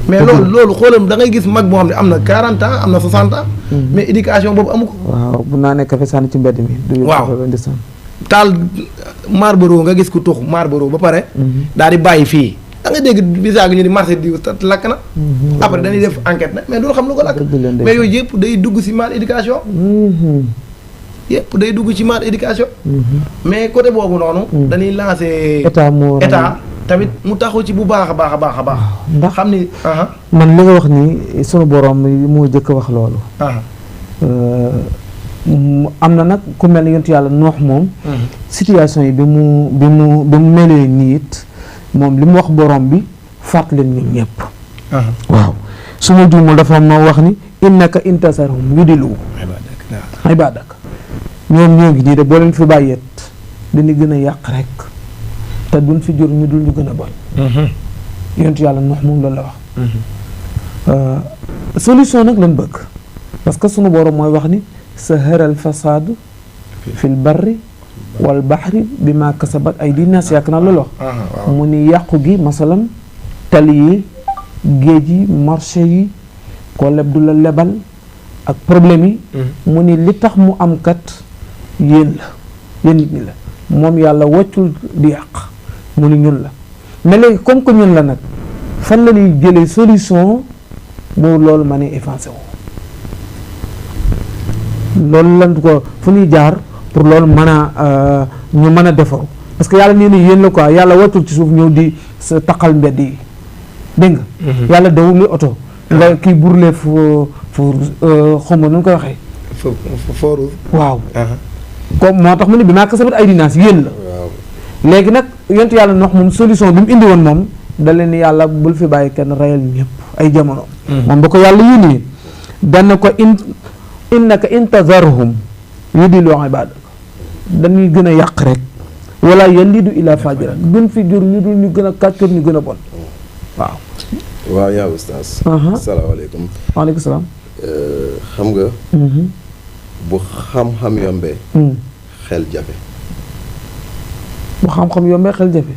mais loolu xoolam da ngay gis mag boo xam ne am na 40 ans am na 60 ans. mais éducation boobu amu ko. waaw bu naa nekk fa sànni ci mbedd mi. waaw taal Marlboro nga gis ku tux Marlboro ba pare. daal di bàyyi fii. da nga dégg bisaag ñu ni marché diw lakk na. après dañuy def enquête nag mais loolu xam lu ko lakk. mais yooyu yëpp day dugg ci mal éducation. yëpp day dugg ci mal éducation. mais côté boobu noonu. dañuy lancer. état tamit mu taxaw ci bu baax a baax a baax a baax. ndax xam ni. man li nga wax ni sunu borom moo jëkk wax loolu. am na nag ku mel ni yontu yàlla noox moom. situation yi bi mu melee nii it moom li mu wax borom bi faat leen ñun ñëpp. waaw su ma juumul dafa ma wax ni innaka intasarhum yudilu ibadak ñoom ñoo ngi nii de boo leen fi bàyyeet dañuy gën a yàq rek te duñ fi jur ñu dul ñu gën a bon. yontu yàlla noox moom loolu la wax. solution nag lañ bëgg parce que sunu borom mooy wax ni sahara al fasaadu fil barri wal baxri bi ma kasabat ay di nas yàq na loolu wax mu ni yàqu gi masalan tali yi géej yi marché yi ko leb du la lebal ak problème yi mu ni li tax mu am kat yéen nit ñi la moom yàlla wàccul di yàq mu ni ñun la mais léegi comme que ñun la nag fan la ñuy jëlee solution boobu loolu ma ne effacé wu loolu lan ko fu ñuy jaar pour loolu mën a ñu mën a defaru parce que yàlla nee na yéen la quoi yàlla wàccul ci suuf ñëw di sa taqal mbedd yi dégg nga yàlla dawul oto nga kii burle fu xawma nu koy waxee fooru waaw comme moo tax mu ne bi maa kasabat ay dinaas yéen la léegi nag yontu yàlla nox moom solution bi mu indi woon moom da leen yàlla bul fi bàyyi kenn rayal ñëpp ay jamono moom ba ko yàlla yónnee dana ko innaka intazarhum yudilu ibadak dañuy gën a yàq rek wala yalidu ila fajira duñ fi jur ñu dul ñu gën a kàccoor ñu gën a bon waaw yaa oustaz salaamaaleykum waaleykum salaam xam nga bu xam-xam yombee xel jafe bu xam-xam yombee xel jafe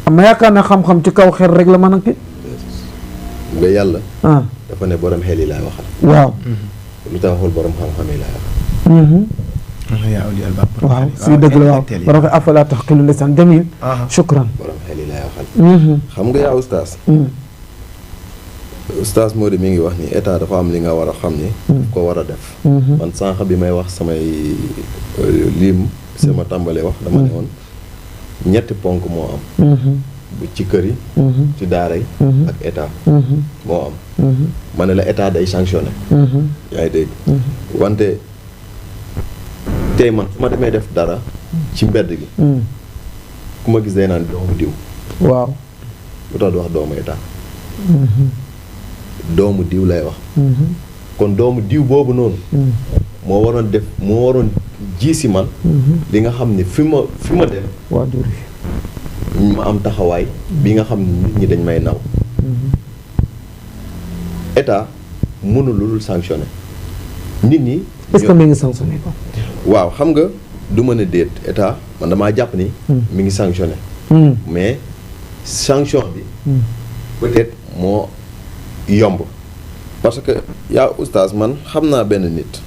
am na yaakaar na xam-xam ci kaw xel rek la mën a kii nga yàlla dafa ne borom xel yi laay waxal waaw lu tax waxul borom xam-xam yi laay waxal waaw si dëgg la waaw borom ko afala taqilu lisan jamil shukran borom xel yi laay waxal xam nga yaa oustaz oustaz Mody mi ngi wax ni état dafa am li nga war a xam ni ko war a def man sànq bi may wax samay lim sama tàmbalee wax dama ne woon ñetti ponk moo am bu ci kër yi ci daara yi ak état moo am ma ne la état day sanctionné yaa ngi dégg wante tey man su ma demee def dara ci mbedd gi ku ma gis day naan doomu diw waaw lu tax du wax doomu état doomu diw lay wax kon doomu diw boobu noonu moo waroon ji si man li nga xam ne fi ma dem waajur ma am taxawaay bi nga xam ne nit ñi dañ may naw état mënul lu dul sanctionné nit ñi est-ce que mi ngi sanctionné ko waaw xam nga du mën a déet état man damaa jàpp ni mi ngi sanctionné mais sanction bi peut-être moo yomb parce que yaa oustaz man xam naa benn nit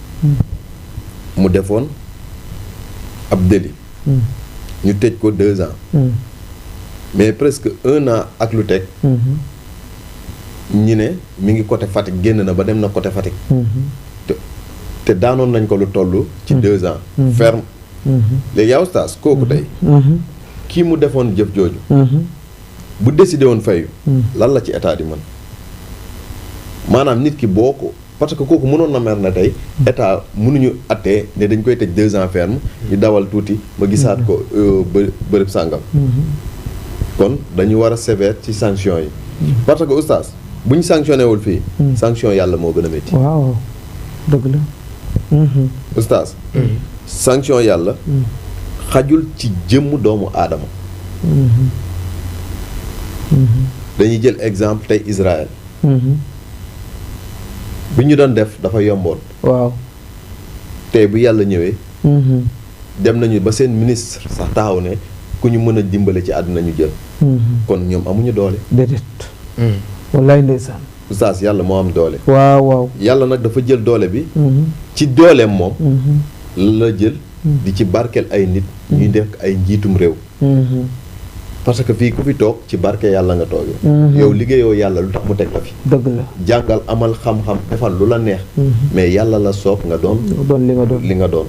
mu defoon ab délit ñu tëj ko 2 ans mais presque 1 an ak lu teg ñi ne mi ngi côté Fatick génn na ba dem na côté Fatick te daanoon nañ ko lu toll ci 2 ans ferme léegi yaa oustaz kooku tey kii mu defoon jëf jooju bu décidé woon fayu lan la ci état di mën maanaam nit ki boo ko parce que kooku mënoon na mer na tey état mënuñu attee ne dañ koy tëj 2 ans ferme ñu dawal tuuti ma gisaat ko bërëb sàngam kon dañu war a sévère ci sanction yi parce que oustaz bu ñu sanctionné wul fii sanction yàlla moo gën a métti waaw dëgg la oustaz sanction yàlla xajul ci jëmm doomu aadama dañuy jël exemple tey Israël bi ñu doon def dafa yomboon waaw tey bu yàlla ñëwee dem nañu ba seen ministre sax taxaw ne ku ñu mën a dimbale ci àdduna ñu jël kon ñoom amuñu doole déedéet wallaay ndeysaan oustaz yàlla moo am doole waaw yàlla nag dafa jël doole bi ci dooleem moom la jël di ci barkeel ay nit ñuy def ay njiitum réew parce que fii ku fi toog ci barke yàlla nga toogee yow liggéeyoo yàlla lu tax mu teg la fi dëgg la jàngal amal xam-xam defal lu la neex mais yàlla la soob nga doon li nga doon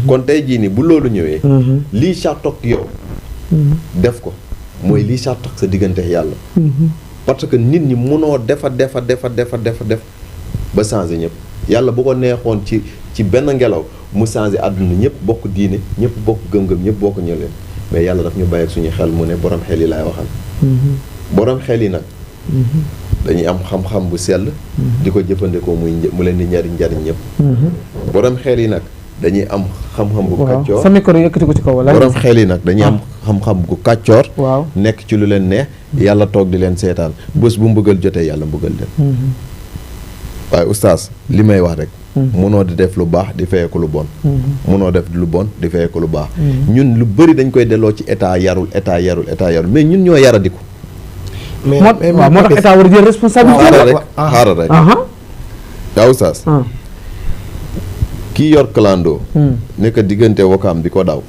kon tey jii nii bu loolu ñëwee lii sartoog yow def ko mooy lii sartoog sa diggante yàlla parce que nit ñi mënoo defa def ba changé ñëpp yàlla bu ko neexoon ci benn ngelaw mu changé àdduna ñëpp bokk diine ñëpp bokk gëm-gëm ñëpp bokk ñëleen mais yàlla daf ñu bàyyi ak suñu xel mu ne borom xel yi laay waxal borom xel yi nag dañuy am xam-xam bu sell di ko jëfandikoo mu leen di njariñ ñëpp borom xel yi nag dañuy am xam-xam bu kàccoor sa micro yëkkati ko ci kaw wala borom xel yi nag dañuy am xam-xam bu kàccoor waaw nekk ci lu leen neex yàlla toog di leen seetaan bés bu mbugal jotee yàlla mbugal leen waaye oustaz li may wax rek mënoo di def lu baax di fayee ko lu bon mënoo def lu bon di fayee ko lu baax ñun lu bëri dañ koy delloo ci état yarul mais ñun ñoo yaradiku mais moo tax état war a jël responsabilité xaaral rek yaa oustaz kii yor clando nekk diggante Wakaam di ko daw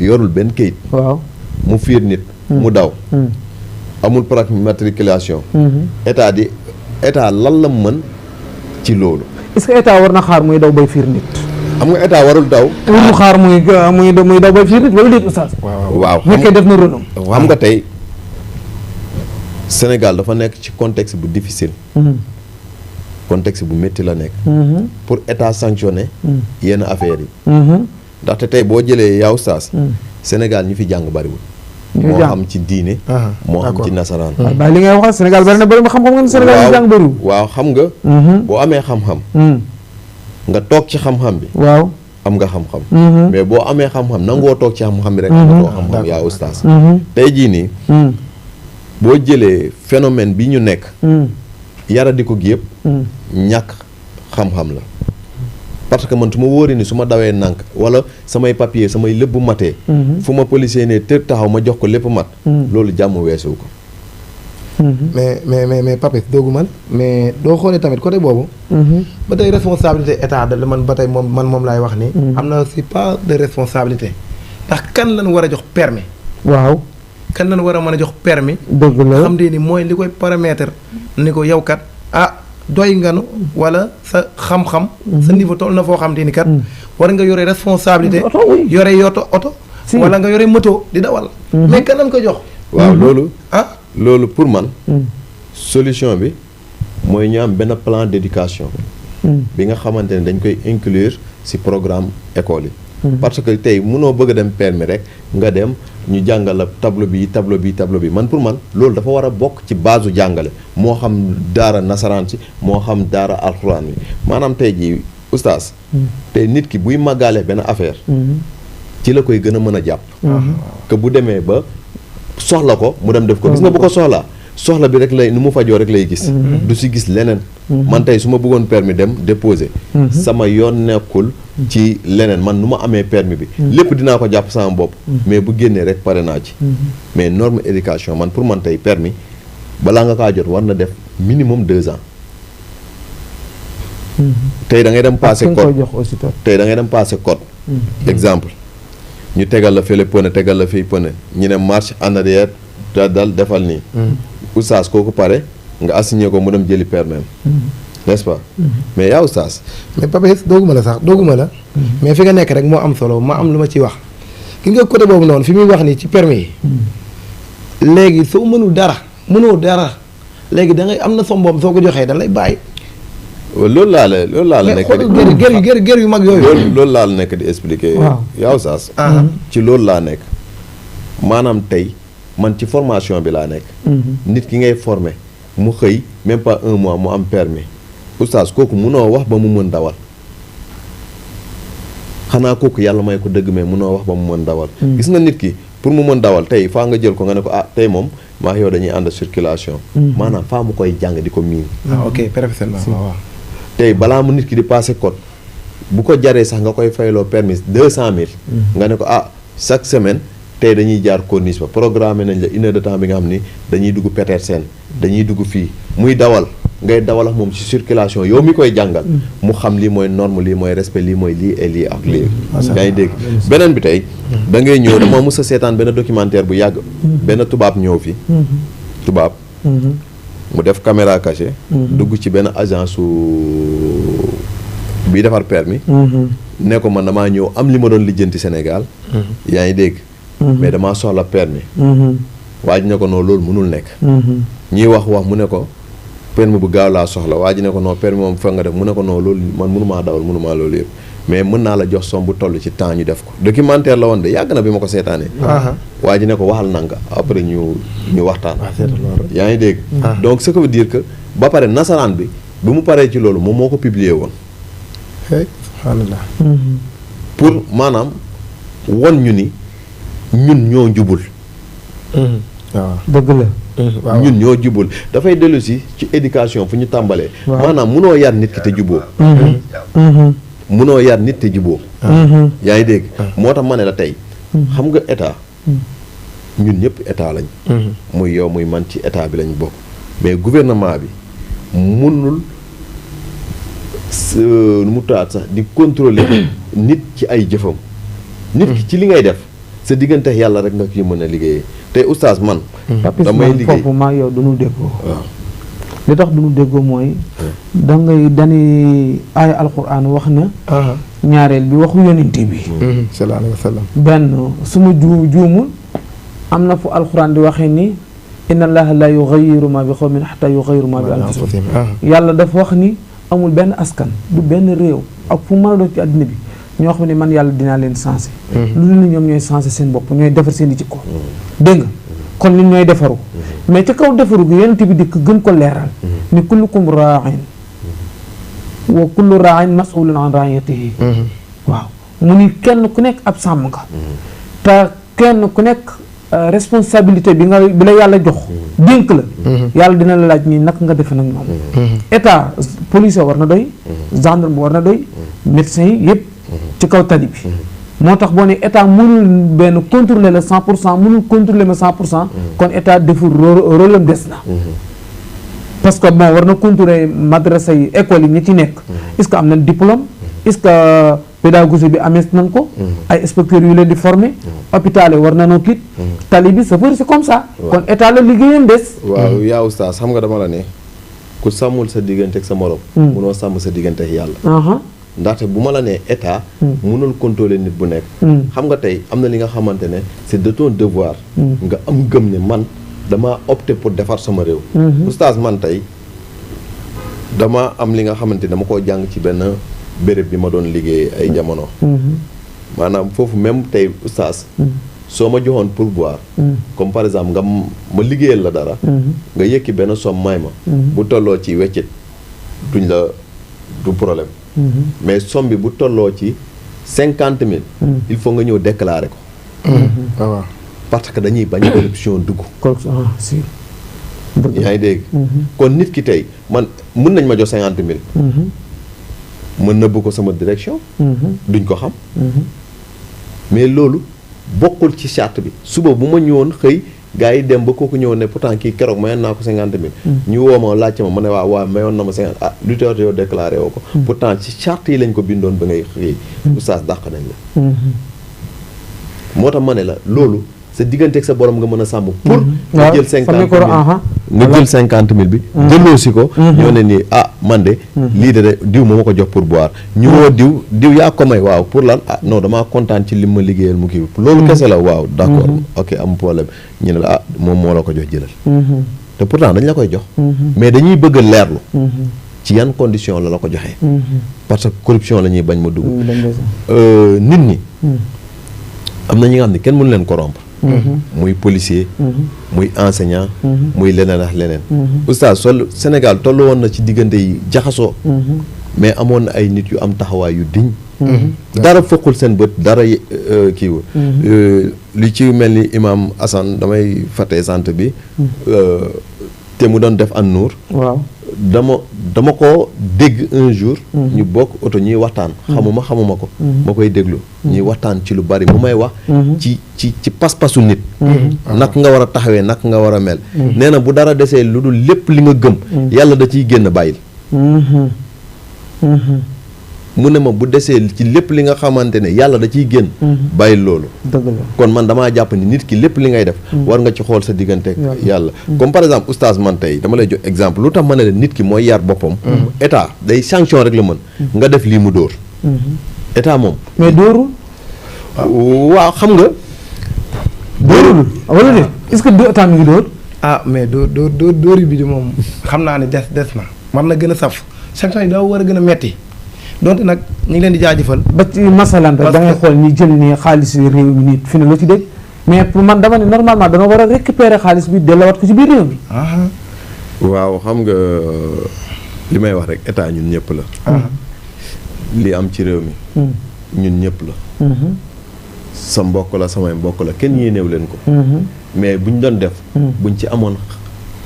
yorul benn kayit waaw mu fiir nit mu daw amul plaque matriculation état lan la mën ci loolu est-ce que état war na xaar muy daw bay fiir nit xam nga état warul daw warul xaar muy daw bay fiir nit wala déet oustaz waaw nekkee def na rôlam xam nga tey Sénégal dafa nekk ci contexte bu difficile contexte bu métti la nekk pour état sanctionner yenn affaires yi ndaxte tey boo jëlee yaw saas Sénégal ñu fi jàng bariwul moo xam ci diine moo xam ci nasaraan waaw li ngay wax Sénégal bari na bari ma xam-xam nga ne Sénégal ñu jàng bariwul waaw xam nga boo amee xam-xam nga toog ci xam-xam bi waaw am nga xam-xam mais boo amee xam-xam nangoo toog ci xam-xam bi rek amatoo xam-xam yaa ustaas tey jii nii boo jëlee phénomène bi ñu nekk yaradi ko gi yëpp ñàkk xam-xam la parce que man su ma wóoree ni su ma dawee nànk wala samay papier samay lépp matee fu ma policier ne tër taxaw ma jox ko lépp mat loolu jàmm weesuwu ko mais Papis doogu man mais doo xoolee tamit côté boobu ba tey responsabilité état da man ba tey moom laay wax ni am na si pas de responsabilité ndax kan lañ war a jox permis waaw kan lañ war a mën a jox permis dëgg la xam te ni mooy li koy paramètre ni ko yow kat doy nganu wala sa xam-xam sa niveau toll na foo xam te ni kat war nga yore responsabilité yore oto wala nga yore moto di dawal mais kan lañ ko jox waaw loolu pour man solution bi mooy ñu am benn plan d'éducation bi nga xamante ne dañ koy inclure ci programme école yi parce que tey mënoo bëgg a dem permis rek nga dem ñu jàngal la tableau bi man pour man loolu dafa war a bokk ci base u jàngale moo xam daara nasaraan si moo xam daara alxuraan bi maanaam tey jii oustaz tey nit ki buy màggaale benn affaire ci la koy gën a mën a jàpp que bu demee ba soxla ko mu dem def ko gis nga bu ko soxla bi rek lay nu mu fajoo rek lay gis du si gis leneen man tey su ma bëggoon permis dem déposer sama yoon nekkul ci leneen man nu ma amee permis bi lépp dinaa ko jàpp sama bopp mais bu génnee rek pare naa ci mais norme éducation man pour man tey permis balaa nga kaa jot war na def minimum 2 ans tey da ngay dem passer code exemple ñu tegal la fële pneu tegal la fii pneu ñu ne marche en arrière dal defal nii oustaz kooku pare nga assigné ko mu dem jëli permis n'est-ce pas mais yaa oustaz mais Papis dooguma la mais fi nga nekk rek moo am solo ma am lu ma ciy wax ki nga côté boobu noonu fi muy wax nii ci permis yi léegi soo mënul dara léegi da ngay am na som boobu soo ko joxee da lay bàyyi loolu laa la nekk di gër yu mag yooyu loolu laa la nekk di expliquer yaa oustaz ci loolu laa nekk maanaam tey man ci formation bi laa nekk nit ki ngay former mu xëy même pas 1 mois mu am permis oustaz kooku munoo wax ba mu mën dawal xanaa kooku yàlla may ko dëgg mais munoo wax ba mu mën dawal gis nga nit ki pour mu mën dawal tey faa nga jël ko nga ne ko tey moom maa yow dañuy ànd circulation maanaam faa mu koy jàng di ko miin ok perfectement waaw tey balaa mu nit ki di passer code bu ko jaree sax nga koy fayloo permis 200 000 nga ne ko chaque semaine tey dañuy jaar corniche ba programme nañ la 1 heure de temps bi nga xam ni dañuy dugg Petersen dañuy dugg fii muy dawal ngay dawal ak moom ci circulation yow mi koy jàngal mu xam lii mooy norme lii mooy respect lii mooy lii et lii ak lii yaa ngi dégg beneen bi tey da ngay ñëw dama mës a seetaan benn documentaire bu yàgg benn tubaab ñëw fi tubaab mu def caméra cachée dugg ci benn agence su bi defar permis ne ko man damaa ñëw am li ma doon lijjanti Sénégal yaa ngi dégg mais damaa soxla permis waa ji ne ko non loolu mënul nekk ñiy wax mu ne ko permis bu gaaw laa soxla waa ji ne ko non permis moom fa nga def mu ne ko non loolu man mënumaa dawal mënumaa loolu yëpp mais mën naa la jox somme bu toll ci temps ñu def ko documentaire la woon de yàgg na bi ma ko seetaanee waa ji ne ko waxal nanga après ñu waxtaan yaa ngi dégg donc ce que veut dire que ba pare nasaraan bi mu paree ci loolu moom moo ko publier woon subhanallah pour maanaam won ñu ni ñun ñoo jubul waaw dëgg la ñun ñoo jubul dafay dellu si ci éducation fu ñu tàmbalee maanaam munoo yar nit ki te juboo munoo yar nit te juboo yaa ngi dégg moo tax ma ne la tey xam nga état ñun ñëpp état lañ muy yow muy man ci état bi lañ bokk mais gouvernement bi munul nu mu taat sax di contrôler nit ci ay jëfam nit ki ci li ngay def sa diggante yàlla rek nga ci mën a liggéeyee tey oustaz man damay liggéey foofu maa yow duñu déggoo waaw li tax duñu déggoo mooy dañuy aaya alquran wax na ñaareel bi waxu yonente bi sallallahu alayhi wa sallam benn suma juumul am na fu alquran di waxee ni inna allaha la yughayyiru ma bi qawmin hatta yughayyiru ma bi anfusihim yàlla dafa wax ni amul benn askan du benn réew ak fu mën a doon ci àddina bi ñoo xam ne man yàlla dinaa leen sensé lu ne ñoom ñooy sensé seen bopp ñooy defar seen i jikko dégg nga kon ñun ñooy defaru mais ci kaw defaru gi yonent bi dikk gën ko leeral ni kullukum raa'in wa kullu raa'in mas'ulun an ra'iyatihi waaw mu ni kenn ku nekk ab sàmm nga te kenn ku nekk responsabilité bi la yàlla jox dénk la yàlla dina la laaj nii naka nga defe nag ñoom état policier war na doy gendarme war na doy médecin yi yëpp ci kaw tali bi moo tax boo ne état mënul benn contrôler la 100% mënul contrôler ma 100% kon état deful rôle am des na parce que bon war na contrôler madrasa yi école yi ñi ci nekk est-ce que am nañ diplôme est-ce que pédagogie bi amees nañ ko ay inspecteurs yu leen di former hôpital yi war nañoo kit tali bi c'est comme ça kon état la liggéeyam des waaw yaa oustaz xam nga dama la ne ku sàmmul sa diggante ak sa morom munoo sàmm sa diggante ak yàlla ndaxte bu ma la nee état mënul contrôler nit bu nekk xam nga tey am na li nga xamante ne c'est de ton devoir nga am gëm ne man dama opté pour defar sama réew oustaz man tey dama am li nga xamante dama koo jàng ci benn béréb bi ma doon liggéey ay jamono maanaam foofu même tey oustaz soo ma joxoon pourboire comme par exemple nga ma liggéeyal la dara nga yëkki benn somme may ma bu tolloo ci weccit duñ la du problème mais somme bi bu tolloo ci 50 000 il faut nga ñëw déclarer ko waaw parce que dañuy bañ corruption dugg si yaa ngi dégg kon nit ki tey man mën nañ ma jox 50 000 mën nëbb ko sama direction duñ ko xam mais loolu bokkul ci charte bi suba bu ma ñëwoon xëy gars yi dem ba kooku ñëwoon ne pourtant kii keroog mayoon naa ko 50 000 ñu woo ma laajte ma ne waaw mayoon na ma 50 lu teew yow déclaré woo ko pourtant ci charte yi lañ ko bindoon ba ngay xëy oustaz dàq nañ la moo tax ma ne la loolu sa diggante ak sa borom nga mën a sàmm pour nga jël 50 000 bi jëloo si ko ñoo ne nii man de lii de diw moo ma ko jox pour boire ñu woo diw yaa ko may waaw pour lan non damaa kontaan ci li ma liggéeyal mu kii loolu kese la waaw d'accord ok am problème ñu ne la moom moo la ko jox jëlal te pourtant dañ la koy jox mais dañuy bëgg a leerlu ci yan condition la ko joxee parce que corruption la ñuy bañ ma dugg nit ñi am na ñi nga xam ne kenn mënu leen corrompre muy policier muy enseignant muy leneen ak leneen oustaz Sénégal tollu woon na ci diggante yi jaxasoo mais amoon na ay nit yu am taxawaay yu diñ dara foqul seen bët dara kiiwul li ci mel ni imam Assane damay fàtte sant bi te mu doon def an nuur waaw dama ko dégg un jour. ñu bokk oto ñuy waxtaan. xamuma ko. ma koy déglu ñuy waxtaan ci lu bari mu may wax. ci pas-pasu nit. nak nga war a taxawee nak nga war a mel. nee na bu dara desee lu dul lépp li nga gëm. yàlla da ciy génn bàyyil. mu ne ma bu desee ci lépp li nga xamante ne yàlla da ciy génn. bàyyil loolu. dëgg la kon man damaa jàpp ni nit ki lépp li ngay def. war nga ci xool sa diggante yàlla. comme par exemple oustaz man tey dama lay jox exemple lu tax ma ne la nit ki mooy yar boppam. état day sanction rek la mën. nga def lii mu dóor. état moom. mais dóorul. waaw xam nga. dóorul wala de est-ce que état mi ngi dóor. mais dóori bi di moom xam naa ne des na war na gën a saf sanction yi daa war a gën a metti donte nag ñu ngi leen di jaajëfal. ba ci masalan rek da ngay xool ñi jël ni xaalis réew mi nit fi ne loo ci dégg mais pour man dama ne normalement dana war a récupérer xaalis bi delluwaat ko ci biir réew mi. waaw xam nga li may wax rek état ñun ñëpp la. li am ci réew mi. ñun ñëpp la. sa mbokk la samay mbokk la kenn yéeneew leen ko. mais buñ doon def. buñ ci amoon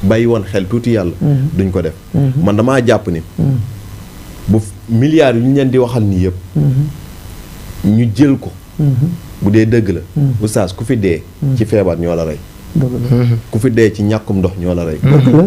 bàyyi woon xel tuuti yàlla. duñ ko def. man damaa jàpp ni. bu milliards yu ñu leen di waxal nii yëpp. ñu jël ko. bu dee dëgg la. oustaz ku fi dee. ci feebar ñoo la rey. ku fi dee ci ñàkkum ndox ñoo la rey.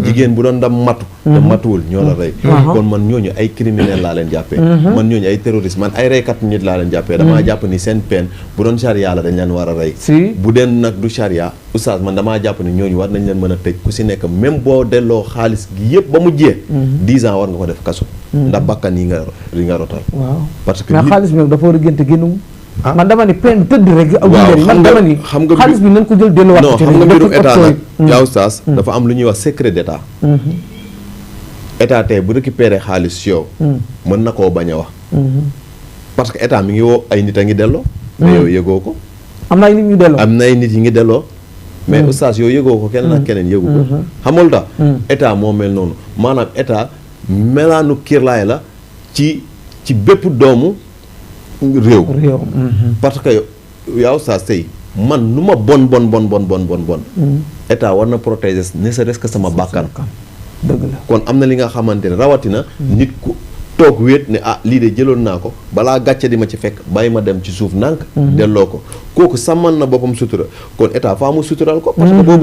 jigéen bu doon dam matu. te matuwul ñoo la rey. kon man ñooñu ay criminel laa leen jàppee. man ñooñu ay terroriste man ay reykat nit laa leen jàppee. damaa jàpp ni seen peine bu doon charia la dañ leen war a rey. bu dee nag du charia oustaz man damaa jàpp ni ñooñu war nañ leen mën a tëj ku si nekk même boo delloo xaalis gi yëpp ba mu jee. 10 ans war nga ko def kaso. ndax bakkan yi nga rotal. waaw parce que mais xaalis bi nag dafa war a génte génn. man dama ni peine tëdd rek. waaw man dama ni xaalis bi nañ ko jël delluwaat. non xam nga mbirum état nag yaa oustaz dafa am lu ñuy wax secret d' état. état tey bu récupéré xaalis si yow. mën na koo bañ a wax. parce que état mi ngi woo ay nit a ngi delloo. mais yow yëgoo ko. am na ay nit ñu delloo. am na ay nit yi ngi delloo. mais oustaz yow yëgoo ko keneen ak keneen yëgu ko. xamul tax état moo mel noonu maanaam état melaanu kiirlaay la ci bépp doomu réew. parce que yaa oustaz tey man nu ma bon. état war na protéger ne serait-ce que sama bàkkan. dëgg la kon am na li nga xamante ne rawatina. nit ku toog wéet ne lii de jëloon naa ko balaa gàcce di ma ci fekk bàyyi ma dem ci suuf nànk. delloo ko kooku sàmman na boppam sutura kon état faa mu sutural ko. parce que boo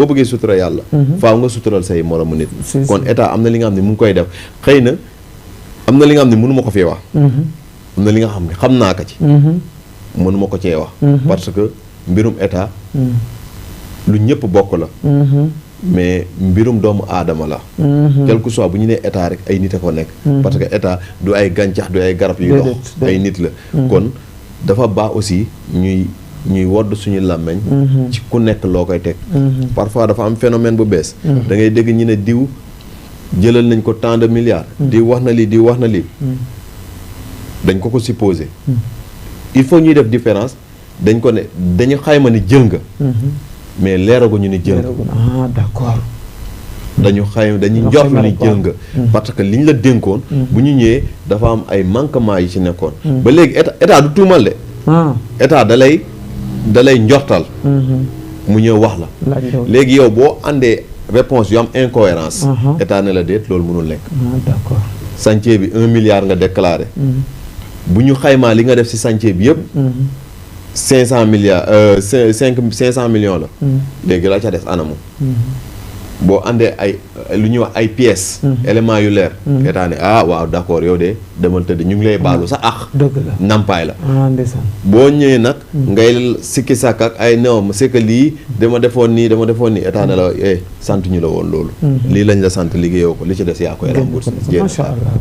bëggee sutura yàlla. faaw nga sutural say moromu nit. kon état am na li nga xam ne mu ngi koy def xëy na am na li nga xam ne mënu ma ko fee wax. am na li nga xam ne xam naa ko ci. mënuma ko cee wax. parce que mbirum état. lu ñëpp bokk la. mais mbirum doomu aadama la. quel que soit bu ñu nee état rek ay nit a ko nekk. parce que état du ay gàncax du ay garab yu dox ay nit la. kon dafa baax aussi ñuy wodd suñu làmmeñ ci ku nekk loo koy teg. parfois dafa am phénomène bu bees. da ngay dégg ñu ne diw jëlal nañ ko tant de milliards. diw wax na lii. dañ ko supposé. il faut ñuy def différence dañu xayma ni jël nga. mais leeraguñu ni jël nga. d'accord. dañu njortu ni jël nga. parce que liñ la dénkoon. bu ñu ñëwee dafa am ay manquements yi ci nekkoon. ba léegi état du tuumal de. état da lay njortal. mu ñëw wax la. léegi yow boo àndee réponse yu am incohérence. état ne la déet loolu mënul nekk. d'accord. chantier bi 1 milliard nga déclaré. bu ñu xaymaa li nga def ci chantier bi yëpp. 500 millions la. léegi la ca des anamu. boo àndee ay lu ñuy wax ay pièces. éléments yu leer. état ne waaw d'accord yow de demal tëdd ñu ngi lay baalu sa dëgg la nampaay la. ndeysaan. boo ñëwee nag. ngay sikki sàkk ak ay néew c'est que lii dama defoon nii état ne la sant ñu la woon loolu. lii lañ la sant liggéeyoo ko li ci des yaa koy remboursé.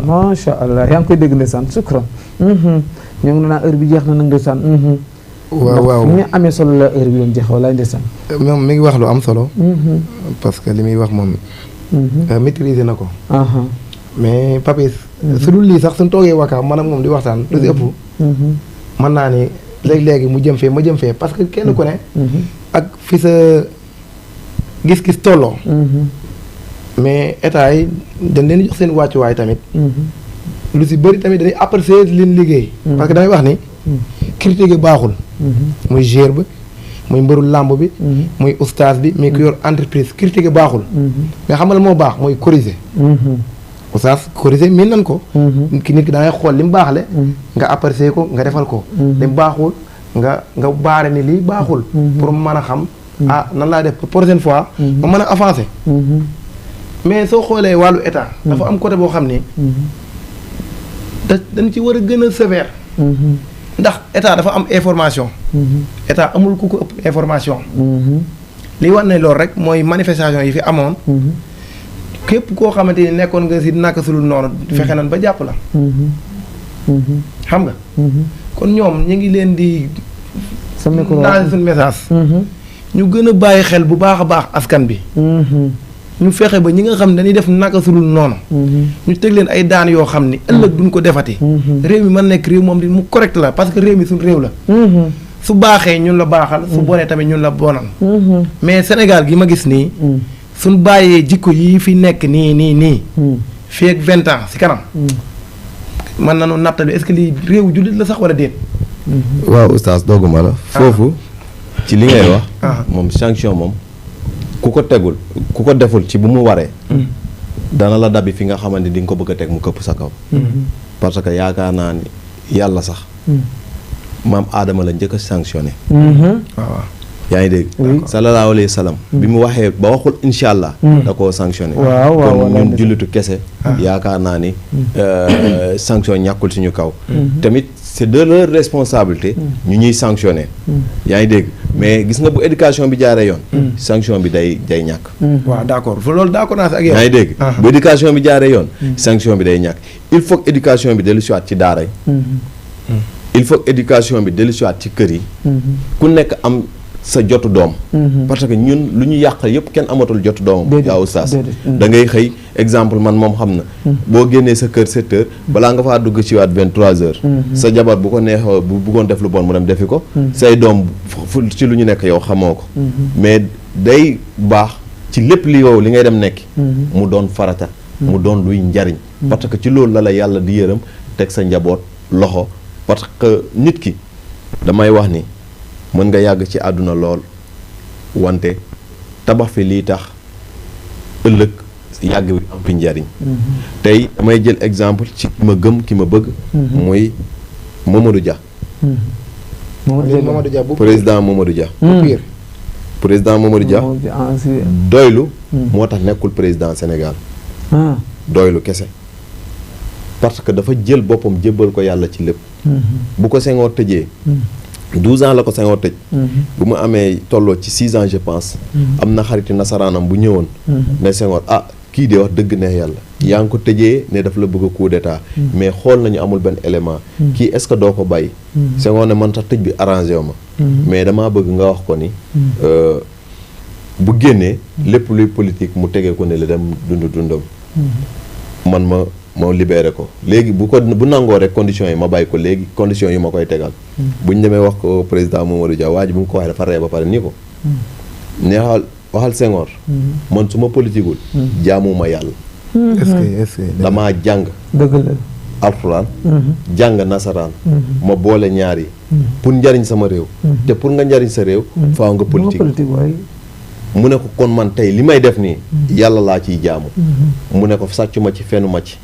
macha allah yaa ngi koy dégg ndeysaan sukran. ñoo ngi naan heure bi jeex na nag ndeysaan. waaw ñu amee solo la heure bi doon jeex wala ndeysaan. moom mi ngi wax lu am solo. parce que li muy wax moom. maîtriser na ko. mais Papis. su dul lii sax suñ toogee wakaam man ak moom di waxtaan. lu si ëpp. mën naa ni léegi mu jëm fee ma jëm fee parce que kenn ku ne. ak fi sa gis-gis tolloo. mais état yi dañ leen jox seen wàccuwaay tamit. lu si bëri tamit dañuy apprécier leen liggéey. parce que damay wax ni. critique baaxul. muy gère ba muy mbëru làmb bi. muy ustaas bi mais ku yor entreprise critique baaxul. mais xam nga la moo baax mooy corriger. oustaz corrigé miin nañ ko. nit ki da ngay xool li mu baaxle. nga apprécier ko nga defal ko. li mu baaxul nga baare ni lii baaxul. pour mën a xam. nan laa def pour prochaine fois. ma mën a avancer. mais soo xoolee wàllu état. dafa am côté boo xam ni. dañ ci war a gën a sévère. ndax état dafa am information. état amul ku ko ëpp information. li war ne loolu rek mooy manifestation yi fi amoon. képp koo xamante ni nekkoon nga si naka sulul noonu. fexe nan ba jàpp la. xam nga. kon ñoom ñu ngi leen di. daal suñu message. ñu gën a bàyyi xel bu baax a baax askan bi. ñu fexe ba ñi nga xam ne dañuy def naka sulul noonu. ñu teg leen ay daan yoo xam ni ëllëg duñ ko defati. réew mi mën nekk réew moom di mu correct la parce que réew mi suñu réew la. su baaxee ñun la baaxal. su bonee tamit ñun la bonal. mais Sénégal gi ma gis nii. suñ bàyyee jikko yi fi nekk nii. fii ak 20 ans si kanam. mën nañu nattali est-ce que lii réew jullit la sax wala déet. waaw oustaz dogguma la. foofu ci li ngay wax. moom sanction moom. ku ko tegul ku ko deful ci bu mu waree. dana la dabi fi nga xamante ni di nga ko bëgg a teg mu këpp sa kaw. parce que yaakaar naa ni yàlla sax. maam Aadama la njëkk a sanctionné. waaw yaa ngi dégg. sallallahu alayhi wa sallam. bi mu waxee ba waxul incha allah. da koo sanctionné. kon ñun jullitu kese. yaakaar naa ni sanction ñàkkul suñu kaw. tamit c'est de leur responsabilité. ñu ñuy sanctionné. yaa ngi dégg mais gis nga bu éducation bi jaaree yoon. sanction bi day ñàkk. waaw d'accord loolu d'accord naa si ak yow. yaa ngi dégg bu éducation bi jaaree yoon. sanction bi day ñàkk il faut que éducation bi dellu siwaat ci daara yi. il faut que éducation bi dellu siwaat ci kër yi. ku nekk am sa jotu doom. parce que ñun lu ñu yàq yëpp kenn amatul jotu doomam. yaa oustaz da ngay xëy exemple man moom xam na. boo génnee sa kër 7 heures. balaa nga faa dugg ci waat 23 heures. sa jabar bu ko neexoo bu bëggoon def lu bon mu dem defi ko. say doom fu ci lu ñu nekk yow xamoo ko. mais day baax ci lépp li yow li ngay dem nekki. mu doon farata. mu doon luy njariñ. parce que ci loolu la yàlla di yërëm teg sa njaboot loxo. parce que nit ki damay wax ni mën nga yàgg ci àdduna lool wante tabax fi lii tax ëllëg yàgg bi am fi njariñ. tey damay jël exemple ci ki ma gëm ki ma bëgg. muy Mamadou Dia. Mamadou Dia bu président Mamadou Dia. président Mamadou Dia. doylu moo tax nekkul président Sénégal. doylu kese. parce que dafa jël boppam jébbal ko yàlla ci lépp. bu ko Senghor tëjee. 12 ans la ko Senghor tëj. bu mu amee tolloo ci 6 ans je pense. am na xariti nasaraanam bu ñëwoon. ne Senghor kii de wax dëgg neex yàlla. yaa ngi ko tëjee ne daf la bëgg a coup d'état. mais xool nañu amul benn élément. kii est-ce que doo ko bàyyi. Senghor ne man sax tëj bi arrangé wu ma. mais damaa bëgg nga wax ko ni. bu génnee lépp luy politique mu tegee ko ne la dem dundam. man ma libéré ko léegi bu nangoo rek conditions yi ma bàyyi ko léegi conditions yi ma koy tegal. bu ñu demee wax ko président Mamadou Dia waa ji bu mu ko waxee dafa ree ba pare ni ko. neexal waxal Senghor. man su ma politiqueul. jaamuma yàlla. est-ce que damaa jàng. dëgg la. alxuraan. jàng nasaraan. ma boole ñaar yi. pour njariñ sama réew. te pour nga njariñ sa réew. faaw nga politique. mu ne ko kon man tey li may def nii yàlla laa ciy jaamu. mu ne ko sàccu ma ci fenn ma ci.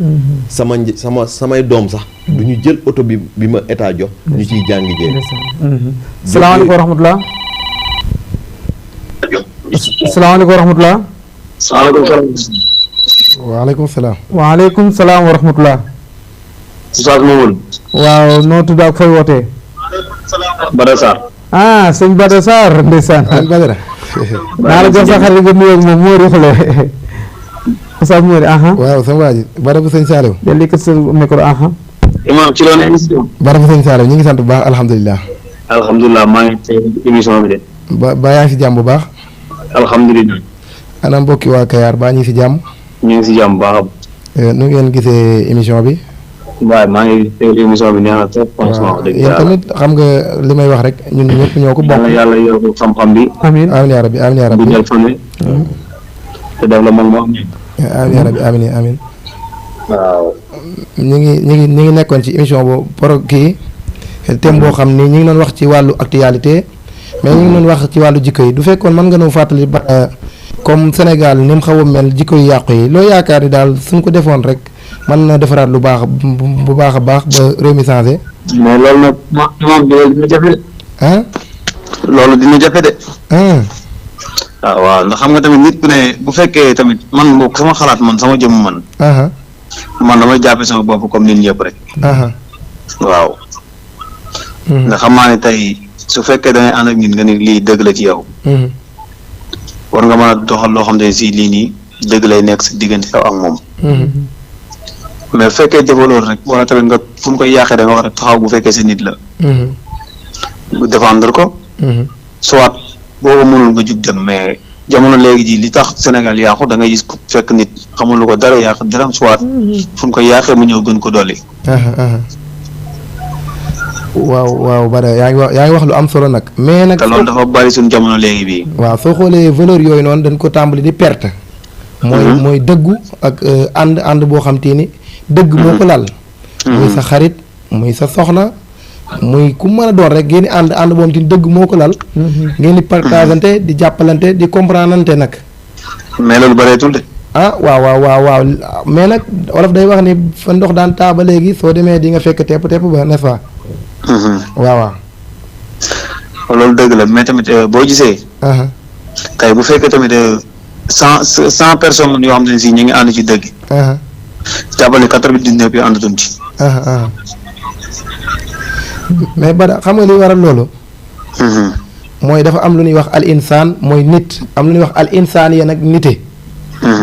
samay doom sax du ñu jël oto bi ma état jox ñu ciy jàngi jee. salaamaaleykum wa rahmatulah. salaamaaleykum wa rahmatulah. waaleykum salaam. waaleykum salaam wa rahmatulah. Oustaz Mamadou. waaw noo tudd ak fooy wootee. Bada Sarr. sëñ Bada Sarr ndeysaan. Badara. naa la jox sa xarit nga nuyoo ak moom moo ruxle. Oustaz Mori waaw sama waa ji Bada bu sëñ Saliou. del li kat sa micro Imam ci loolu émission. Bada bu sëñ Saliou ñu ngi sant bu baax alhamdulilah. alhamdulilah maa ngi tey émission bi de. ba yaa ngi si jàmm bu baax. alhamdulilah. ana mbokki waa Kayar baa ñu ngi si jàmm. ñu ngi si jàmm bu baax. nu ngeen gisee émission bi. waaye maa ngi teewlu émission bi neex na trop. franchement dëgg yéen tamit xam nga li may wax rek ñun ñëpp ñoo ko bokk. yàlla yokk xam-xam bi. amiin amiin yaa rabbi amiin yaa rabbi. guddal fan wi. te def la mag moo am. amiin yaa rabbi amiin amiin. waaw. ñu ngi nekkoon ci émission boobu thème boo xam ni ñu ngi doon wax ci wàllu actualité mais ñu ngi doon wax ci wàllu jikko yi du fekkoon mën nga noo fàttali ba comme Sénégal ni mu xaw a mel jikko yu yàqu yi loo yaakaar ni daal suñ ko defoon rek mën na defaraat lu baax bu baax a baax ba réew mi changé. mais loolu nag moom dina jafe de. ah. loolu dina jafe de. waaw ndax xam nga tamit nit ku ne bu fekkee tamit man boog sama xalaat man sama jëmm man. man damay jàppe sama bopp comme nit ñëpp rek. waaw. nga xam naa ne tey su fekkee da ngay ànd ak nit nga ni lii dëgg la ci yow. war nga mën a doxal loo xam ne si lii nii dëgg lay nekk sa diggante yow ak moom. mais bu fekkee defoo loolu rek wala tamit nga fu mu koy yàqee da nga war a taxaw bu fekkee sa nit la. défendre ko. soit boobu mënul nga jug dem mais jamono léegi ji li tax Sénégal yàqu da ngay gis fekk nit xamul lu ko dara yàq dara soit fu mu koy yàqee mu ñëw gën ko dolli. waaw Bada yaa ngi wax lu am solo nag. mais nag te loolu dafa bari suñu jamono léegi bii. waaw soo xoolee valeur yooyu noonu dañ ko tàmbali di perte. mooy dëggu ak ànd boo xam te ni dëgg moo ko lal. muy sa xarit muy sa soxna muy ku mën a doon rek ngeen di ànd boom te dëgg moo ko lal. ngeen di partagante di jàppalante di comprendante nag. mais loolu bareetul de. waaw mais nag wolof day wax ni fa ndox daan taa ba léegi soo demee di nga fekk tepp ba n'est-ce pas. waaw. loolu dëgg la mais tamit boo gisee. tey bu fekkee tamit 100 personnes yoo xam ne si ñu ngi ànd ci dëgg. jàppale 99 yi àndatuñ ci. mais Bada xam nga li waral loolu. mooy dafa am lu ñuy wax al insaan mooy nit am lu ñuy wax al insaan ya nag nite.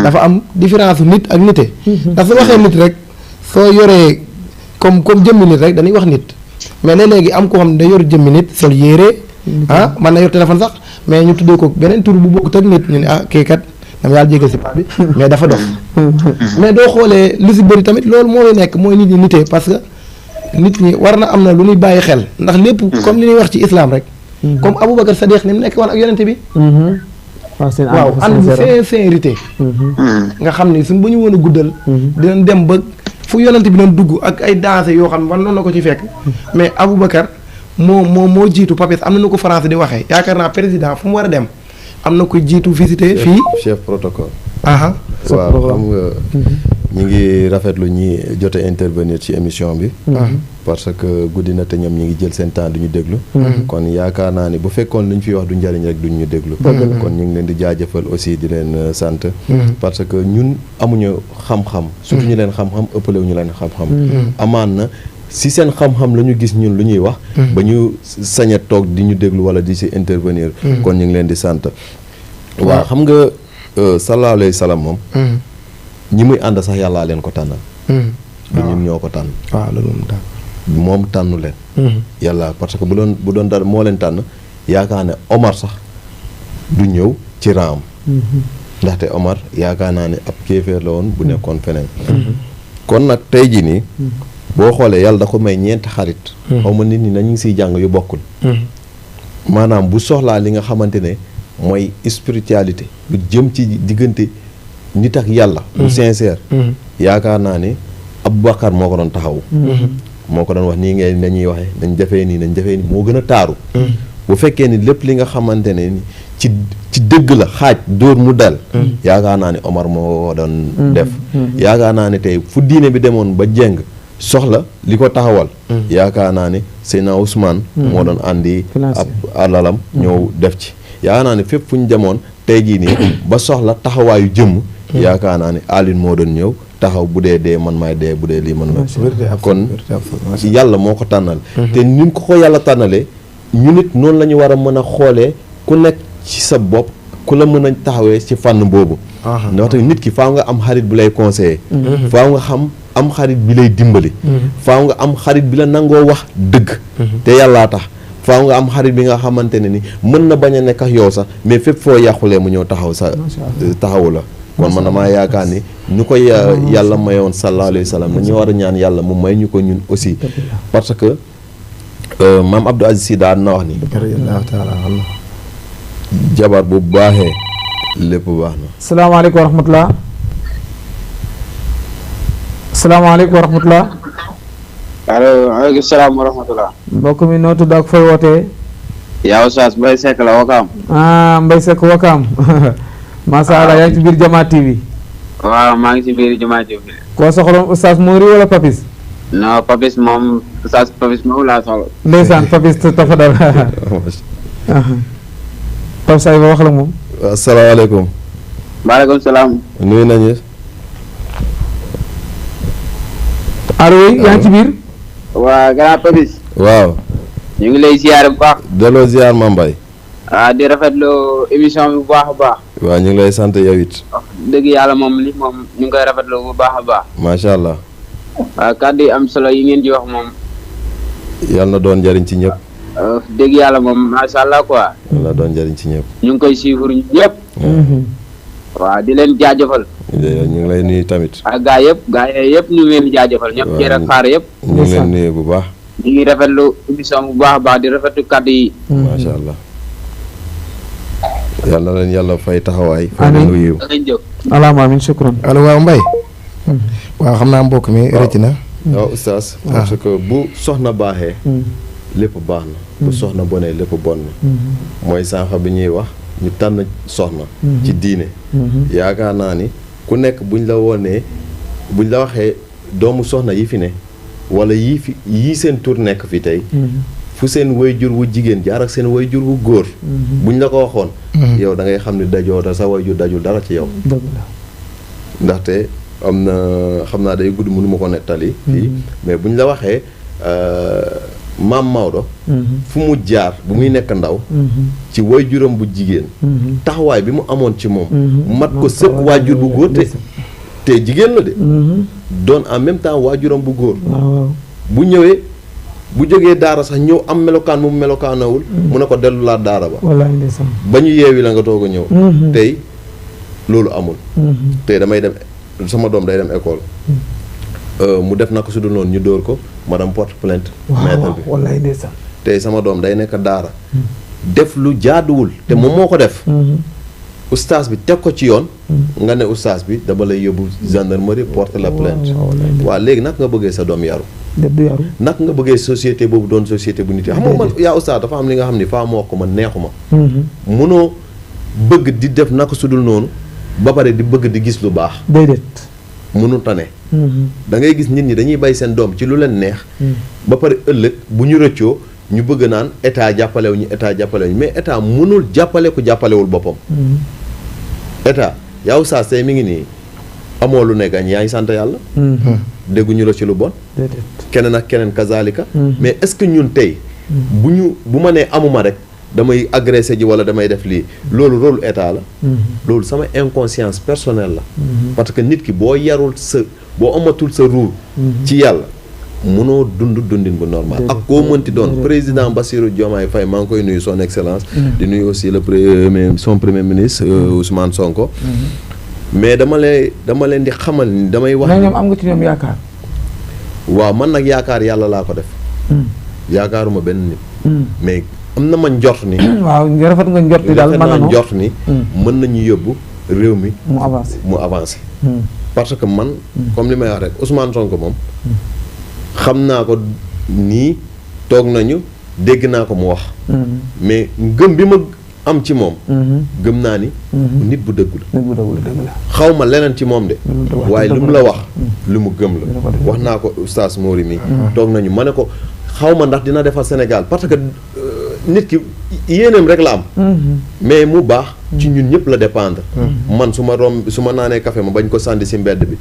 dafa am différence nit ak nite. ndax su waxee nit rek soo yoree comme jëmmi nit rek dañuy wax nit. mais léeg-léegi am koo xam ne day yor jëmmi nit sol yére mën na yor téléphone sax mais ñu tuddee ko beneen tur bu bokkut ak nit ñu ne kii kat dama yàlla jégal si paa bi mais dafa dof mais doo xoolee lu si bëri tamit loolu moo lay nekk mooy nit ñi nitee parce que nit ñi war na am na lu ñuy bàyyi xel ndax lépp comme li ñuy wax ci islam rek comme Aboubacar Sadiq ni mu nekk woon ak yonente bi waaw ànd bu sincérité nga xam ni suñ ba ñu woon a guddal dinañ dem ba fu yonent bi doon dugg ak ay danse yoo xam ne war noonu la ko ci fekk mais Aboubacar moo jiitu Papis am na nu ko France di waxee yaakaar naa président fu mu war a dem am na ko jiitu visiter fii chef protocole. waaw xam nga ñi ngi rafetlu ñi jot a intervenir ci émission bi. parce que guddi na te ñoom ñi ngi jël seen temps du ñu déglu. kon yaakaar naa ni bu fekkoon lu ñu fi wax du njëriñ rek duñ ñu déglu. kon ñu ngi leen di jaajëfal aussi di leen sant. parce que ñun amuñu xam-xam. surtout ñu leen xam-xam ëppale wu ñu leen xam-xam. amaan na si seen xam-xam la ñu gis ñun lu ñuy wax. ba ñu sañ a toog di ñu déglu wala di si intervenir. kon ñu ngi leen di sant. waaw xam nga sallallahu alayhi wa sallam moom. ñi muy ànd sax yàllaa leen ko tànnal. du ñun ñoo ko tànn. waaw loolu moom tànnu leen. yàlla parce que bu doon dara moo leen tànn yaakaar ne Omar sax du ñëw ci raam. ndaxte Omar yaakaar naa ne ab kéeféer la woon bu nekkoon feneen. kon nag tey jii nii. boo xoolee yàlla da ko may ñeenti xarit. xaw ma nit ñi na ñu ngi siy jàng yu bokkul. maanaam bu soxlaa li nga xamante ne mooy spiritualité lu jëm ci diggante nit ak yàlla. bu sincère. yaakaar naa ne Aboubacar moo ko doon taxaw. moo ko doon wax nii ngay nañuy waxee nañ defee nii moo gën a taaru. bu fekkee ni lépp li nga xamante ne ci dëgg la xaaj dóor mu dal. yaakaar naa ne Omar moo doon def. yaakaar naa ne tey fu diine bi demoon ba jeng soxla li ko taxawal. yaakaar naa ne Seydina Ousmane. moo doon andi ab alalam ñëw def ci. yaakaar naa ne fépp fu ñu demoon tey jii nii ba soxla taxawaayu jëmm. yaakaar naa ne Aline moo doon ñëw taxaw bu dee man maay dee bu dee lii man la kon yàlla moo ko tànnal te ni ko yàlla tànnalee ñu nit noonu la ñu war a mën a xoolee ku nekk ci sa bopp ku la mën a taxawee ci fànn boobu ndax te nit ki faaw nga am xarit bi lay conseiller faaw nga am xarit bi lay dimbali faaw nga am xarit bi la nangoo wax dëgg te yàllaa tax faaw nga am xarit bi nga xamante ne ni mën na bañ a nekk ak yow sax mais fépp foo yàqulee mu ñëw taxawu la kon man damaa yaakaar ni ñu ko yàlla mayoon sallallahu alayhi wa sallam dañu war a ñaan yàlla mu may ñu ko ñun aussi parce que maam Abdou Aziz Sy daan na wax ni jabar bu baaxee lépp baax na. salaamaaleykum wa rahmatulah. salaamaaleykum wa rahmatulah. allo waaleykum salaam wa rahmatulah. mbokk mi noo tudd ak fooy wootee. yaa Oustaz Mbaye Seck la Wakaam. Mbaye Seck Wakaam. macha allah yaa ngi ci biir Jama TV. waaw maa ngi si biir jumaa ji. koo soxla Oustaz Mori wala Papis. non Papis moom Oustaz Papis moom laa soxla. ndeysaan Papis tafadal. Pape Sayba wax la moom. asalaamaaleykum. maaleykum salaam. nuyu nañu. allo yaa ngi ci biir. waa grand Papis. waaw. ñu ngi lay ziar bu baax. delloo ziar ma mbay. di rafetlu émission bi bu baax a baax. waaw ñu ngi lay sant yow it. dëgg yàlla moom li moom ñu ngi koy rafetlu bu baax a baax. macha allah. waaw kàddu yi am solo yi ngeen di wax moom. yal na doon njëriñ ci ñëpp. dëgg yàlla moom macha allah quoi. yal na doon njëriñ ci ñëpp. ñu ngi koy suivre ñëpp. waaw di leen jaajëfal. ñu ngi lay nuyu tamit. ak gaa yëpp ñu ngi leen di jaajëfal. ñëpp jërë xaar yëpp. ñu ngi leen nuyu bu baax. ñu ngi rafetlu émission bu baax a baax di rafetlu kàddu yi. macha allah. yal na leen yàlla fay taxawaay. amiin fay yiw. alaama amiin shukran. allo waaw Mbaye. waaw xam naa mbokk mi rëcc na. waaw oustaz. parce que bu soxna baaxee. lépp baax na. bu soxna bonee lépp bon na. mooy sànq bi ñuy wax ñu tànn soxna. ci diine. yaakaar naa ni ku nekk buñ la wonee buñ la waxee doomu soxna yi fi ne wala yii seen tur nekk fi tey. fu seen wayjur wu jigéen jaar ak seen wayjur wu góor. buñ la ko waxoon. yow da ngay xam ne dajoo da sa wayjur dajul dara ci yow. ndaxte am na xam naa day gudd mënu ma ko nettali. mais buñ la waxee maam Maodo. fu mu jaar bu muy nekk ndaw. ci wayjuram bu jigéen. taxawaay bi mu amoon ci moom. mat ko sëpp waajur bu góor te jigéen la de. doon en même temps waajuram bu góor. bu ñëwee. bu jógee daara sax ñëw am melokaan mu melokaanawul mu ne ko dellu laa daara ba ba ñu yeewi la nga toog a ñëw tey loolu amul tey damay dem sama doom day dem école mu def naka su dul noonu ñu dóor ko ma dem porte plainte maître bi tey sama doom day nekk daara def lu jaaduwul te moom moo ko def ustaas bi teg ko ci yoon nga ne ustaas bi dama lay yóbbu gendarmerie porte la plainte waaw léegi nag nga bëggee sa doom yaru nag nga bëggee société boobu doon société bu nit yi xam nga man yaa ustaas dafa am li nga xam ni faa ma wax ko man neexuma munoo bëgg di def naka sudul noonu ba pare di bëgg di gis lu baax déedéet munu tane da ngay gis nit ñi dañuy bay seen doom ci lu leen neex ba pare ëllëg bu ñu rëccoo ñu bëgg naan état jàppalewuñu mais état mënul jàppale ku jàppalewul boppam état yaa ustaas tey mi ngi nii amoo lu ne gañ yaa ngi sant yàlla dégguñu la ci lu bon keneen ak keneen kazalika mais est-ce que ñun tey bu ma nee amuma rek damay agressé ji wala damay def lii loolu rôle état la loolu sama inconscience personnelle la parce que nit ki boo yarul boo amatul sa rôle ci yàlla mënoo dundin bu normal ak koo mënti doon président Bassirou Diomaye Faye maa ngi koy nuyu son excellence di nuyu aussi son premier ministre Ousmane Sonko mais dama leen di xamal ni damay wax ñoom am nga ci ñoom yaakaar waaw man nag yaakaar yàlla laa ko def yaakaaruma benn nit mais am na ma njort ni waaw rafet nga njort ni daal mën na njort ni mën nañu yóbbu réew mi mu avancé parce que man comme li may wax rek Ousmane Sonko moom xam naa ko nii toog nañu dégg naa ko mu wax mais ngëm bi ma am ci moom gëm naa ni nit bu dëggu la xaw ma leneen ci moom de waaye lu mu la wax lu mu gëm la wax naa ko oustaz Mori mi toog nañu ma ne ko xaw ma ndax dina defar Sénégal parce que nit ki yéeneem rek la am mais mu baax ci ñun ñëpp la dépendre man su ma naanee café ma bañ ko sànni si mbedd bi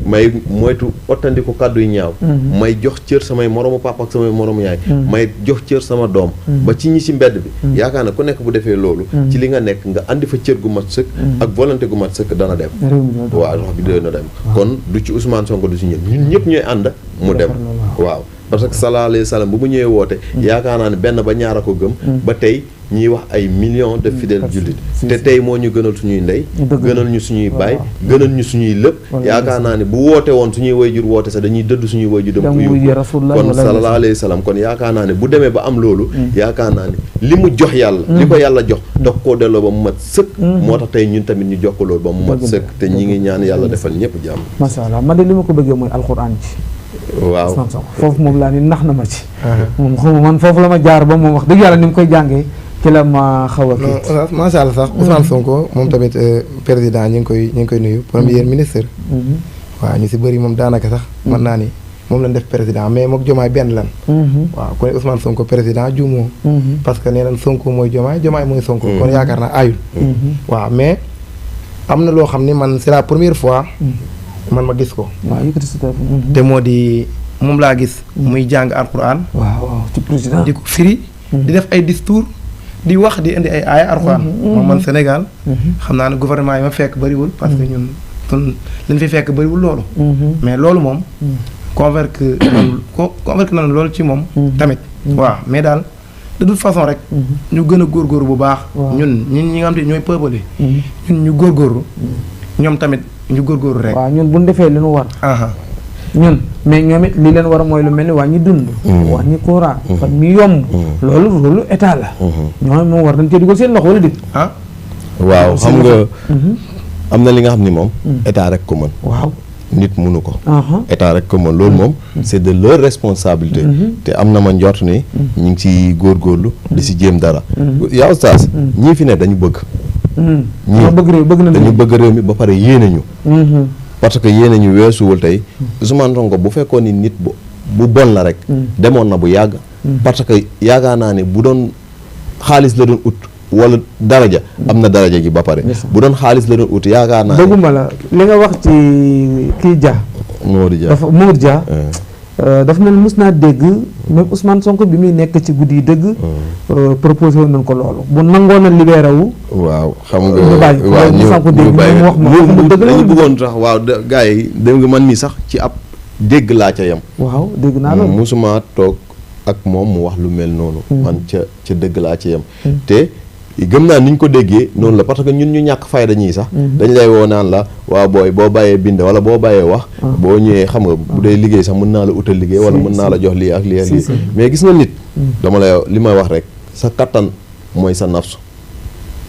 may moytu ottandiku kàddu yu ñaaw may jox cër samay moromu papa ak samay moromu yaay may jox cër sama doom ba ci ñi ci mbedd bi yaakaar na ku nekk bu defee loolu ci li nga nekk nga andi fa cër gu mat sëkk ak volonté gu mat sëkk dana dem waaw wax bi dina dem kon du ci Ousmane Sonko du ci ñun ñëpp ñooy ànd mu dem waaw parce que sallallahu alayhi wa sallam bu mu ñëwee woote yaakaar naa ne benn ba ñaar a ko gëm ba tey ñuy wax ay millions de fidèles jullit te tey moo ñu gënal suñuy ndey gënal ñu suñuy baay gënal ñu suñuy lépp yaakaar naa ne bu woote woon suñuy wayjur woote sax dañuy dëdd suñuy wayjur dem ko yóbbu kon sallallahu alayhi wa sallam kon yaakaar naa ne bu demee ba am loolu yaakaar naa ne li mu jox yàlla li ko yàlla jox dox koo delloo ba mu mat sëkk moo tax tey ñun tamit ñu jox ko loolu ba mu mat sëkk te ñi ngi ñaan yàlla defal ñëpp jàmm masha Allah man de li ma ko bëggee mooy alxuraan ci waaw foofu moom laa ni nax na ma ci moom xaw ma man foofu la ma jaar ba moom wax dëgg yàlla ni mu koy jàngee ci la ma xaw a non macha allah sax Ousmane Sonko moom tamit président ñu ngi koy nuyu premier ministre. waaw ñu si bëri moom daanaka sax mën naa ni moom lañ def président mais mook Jomaay benn lan. waaw ku ne Ousmane Sonko président juumoo. parce que nee nañ Sonko mooy Jomaay mooy Sonko. kon yaakaar naa ayul. waaw mais am na loo xam ni man c'est la première fois. man ma gis ko. waaw yëkkati sa te moo di moom laa gis. muy jàng alquran. waaw ci président di ko firi. di def ay discours di wax di indi ay aaya alquran. moom man Sénégal. xam naa ne gouvernement yi ma fekk bëriwul parce que ñun liñ fi fekk bëriwul loolu. mais loolu moom. convaincre na loolu ci moom. tamit waaw mais daal de toute façon rek. ñu gën a góorgóorlu bu baax. ñun ñi nga xam te ñooy peuple yi. ñun ñu góorgóorlu. ñoom tamit ñu góorgóorlu rek. waaw ñun bu ñu defee li ñu war. ñun mais ñoom it li leen war a mooy lu mel ni wàññi dund. wàññi courant. fan mi yomb. loolu état la. ñoom moom war nañ cee dugal seen loxo wala déet. waaw xam nga. am na li nga xam ni moom. état rek ko mën. waaw nit mënu ko. état rek ko mën loolu moom. c'est de leur responsabilité. te am na ma njort ni. ñu ngi ci góorgóorlu. di si jéem dara. yaa Oustaz. ñii fi ne dañu bëgg. dañu bëgg réew mi ba pare yéene ñu. parce que yéene ñu weesuwul tey. Ousmane Sonko bu fekkoon ni nit bu bon la rek. demoon na bu yàgg. parce que yaakaar naa ne bu doon xaalis la doon ut. wala daraja am na daraja gi ba pare. bu doon xaalis la doon ut yaakaar naa. dëgguma la li nga wax ci kii Dia. Mamadou Dia. dafa mel ni mos naa dégg même Ousmane Sonko bi muy nekk ci guddi yi dëgg. proposé woon nañ ko loolu bu nangoon a libéré wu. waaw xam nga ñu bàyyi dañu bëggoon sax waaw gars yi dégg nga man mii sax ci ab dégg laa ca yem. waaw dégg naa loolu mosuma toog ak moom mu wax lu mel noonu. man ca dëgg laa ca yem. te gëm naa ni ñu ko déggee noonu la parce que ñun ñu ñàkk fayda ñii sax. dañ lay woo naan la waa booy boo bàyyee bind wala boo bàyyee wax. boo ñëwee xam nga bu dee liggéey sax mën naa la utal liggéey wala mën naa la jox lii ak lii ak lii. mais gis nga nit. dama lay li may wax rek sa kattan mooy sa nafsu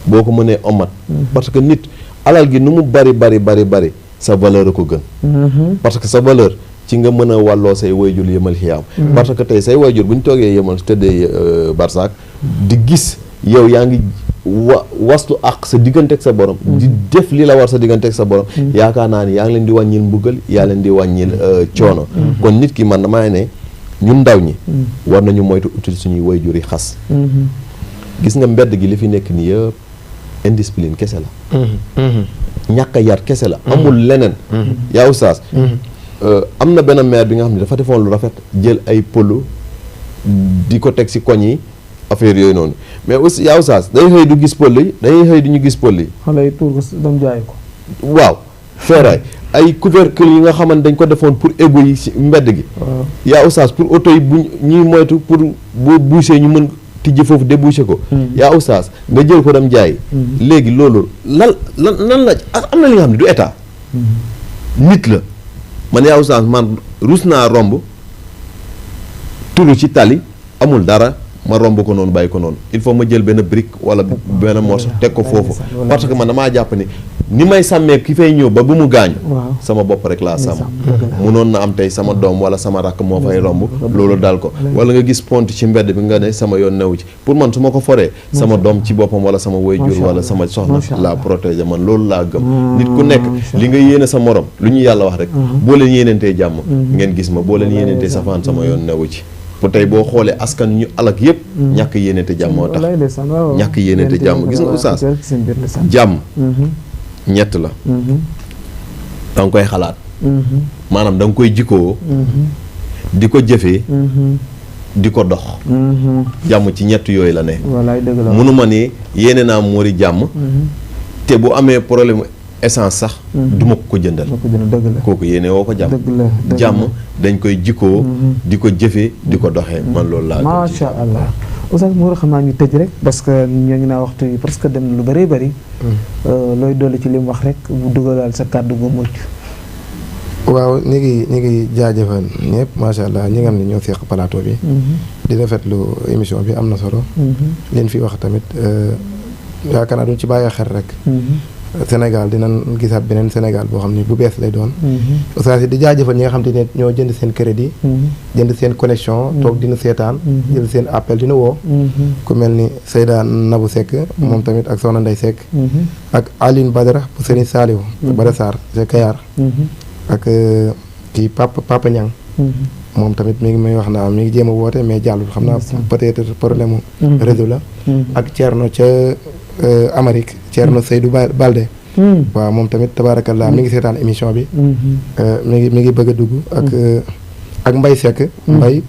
boo ko mënee omat. parce que nit alal gi nu mu bari sa valeur a ko gën. parce que sa valeur ci nga mën a wàlloo say wayjur yëmal xiyaam. parce que tey say wayjur bu ñu toogee yëmal tëddee barsaak di gis. yow yaa ngi wastu ak sa diggante ak sa borom. di def li la war sa diggante ak sa borom. yaakaar naa ni yaa ngi leen di wàññil mbugal yaa leen di wàññil coono. kon nit ki man damaa ne ñun ndaw ñi. war nañu moytu util suñuy wayjur yi xas. gis nga mbedd gi li fi nekk nii yëpp indiscipline kese la. ñàkk a yar kese la. amul leneen. yaa Oustaz. am na benn maire bi nga xam ne dafa defoon lu rafet jël ay polo di ko teg si koñ yi. affaire yooyu noonu mais aussi yaa Oustaz day xëy du gis pël yi dañuy xëy du ñu gis pël yi. xale yi tuur ko dem jaay ko. waaw feeraay ay couvercle yi nga xamante dañ ko defoon pour égo yi ci mbedd gi. yaa Oustaz pour oto yi bu ñuy moytu pour boo bouché ñu mën tijji foofu débouché ko. yaa Oustaz nga jël ko dem jaay. léegi loolu lan la am na li nga xam ne du état. nit la man yaa Oustaz man rus naa romb turu ci tali amul dara. ma romb ko noonu bàyyi ko noonu il faut ma jël benn brique wala benn morceau teg ko foofu parce que man damaa jàpp ni may sàmmee ki fay ñëw ba bu mu gaañu sama bopp rek laa sàmm munoon na am tey sama doom wala sama rakk moo fay romb loolu dal ko wala nga gis pont ci mbedd bi nga ne sama yoon newu ci pour man su ma ko foree sama doom ci boppam wala sama waajur wala sama soxna la protéger man loolu laa gëm nit ku nekk li nga yéene sa morom lu ñu yàlla wax rek boo leen yéenentee jàmm ngeen gis ma boo leen yéenentee safaan sama yoon newu ci pour tey boo xoolee askan ñu alak yëpp ñàkk yéenente jàmm moo tax ñàkk yéenente jàmm gis nga Oustaz jàmm ñett la da nga koy xalaat maanaam da nga koy jikkoo di ko jëfee di ko dox jàmm ci ñett yooyu la ne mënuma ni yéene naa moori jàmm te bu amee problème essence sax duma ko jëndal kooku yéene woo ko jàmm dañ koy jikkoo di ko jëfee di ko doxee man loolu laa macha allah Oustaz Mour xam naa ñu tëj rek parce que ñoo ngi naa waxtu yi parce que dem na lu bëree bëri looy dolli ci li mu wax rek bu dugalal sa kàddu gu mucc waaw ñu ngi jaajëfal ñëpp macha allah ñi nga xam ne ñoo seq plateau bi di rafetlu émission bi am na solo leen fi wax tamit yaakaar naa duñ ci bàyyi xel rek Sénégal dinañ gisaat beneen Sénégal boo xam ni bu bees lay doon. aussi di jaajëfal ñi nga xam te ne ñoo jënd seen crédit. jënd seen connexion. toog dina seetaan. jël seen appel dina woo. ku mel ni Seyda Nabou Seck. moom tamit ak Soxna Ndeye Seck. ak Aline Badara bu Serigne Saliou. Badara Sarr ca Kayar. ak kii Papa Niang. moom tamit mi ngi may wax naa mi ngi jéem a woote mais jàllul xam naa peut-être problème mu réseau la. ak Thierno ca Amérique Thierno Seydou Balde. waaw moom tamit tabaarakallaa mi ngi seetaan émission bi. mi ngi bëgg a dugg ak Mbaye Seck. Mbaye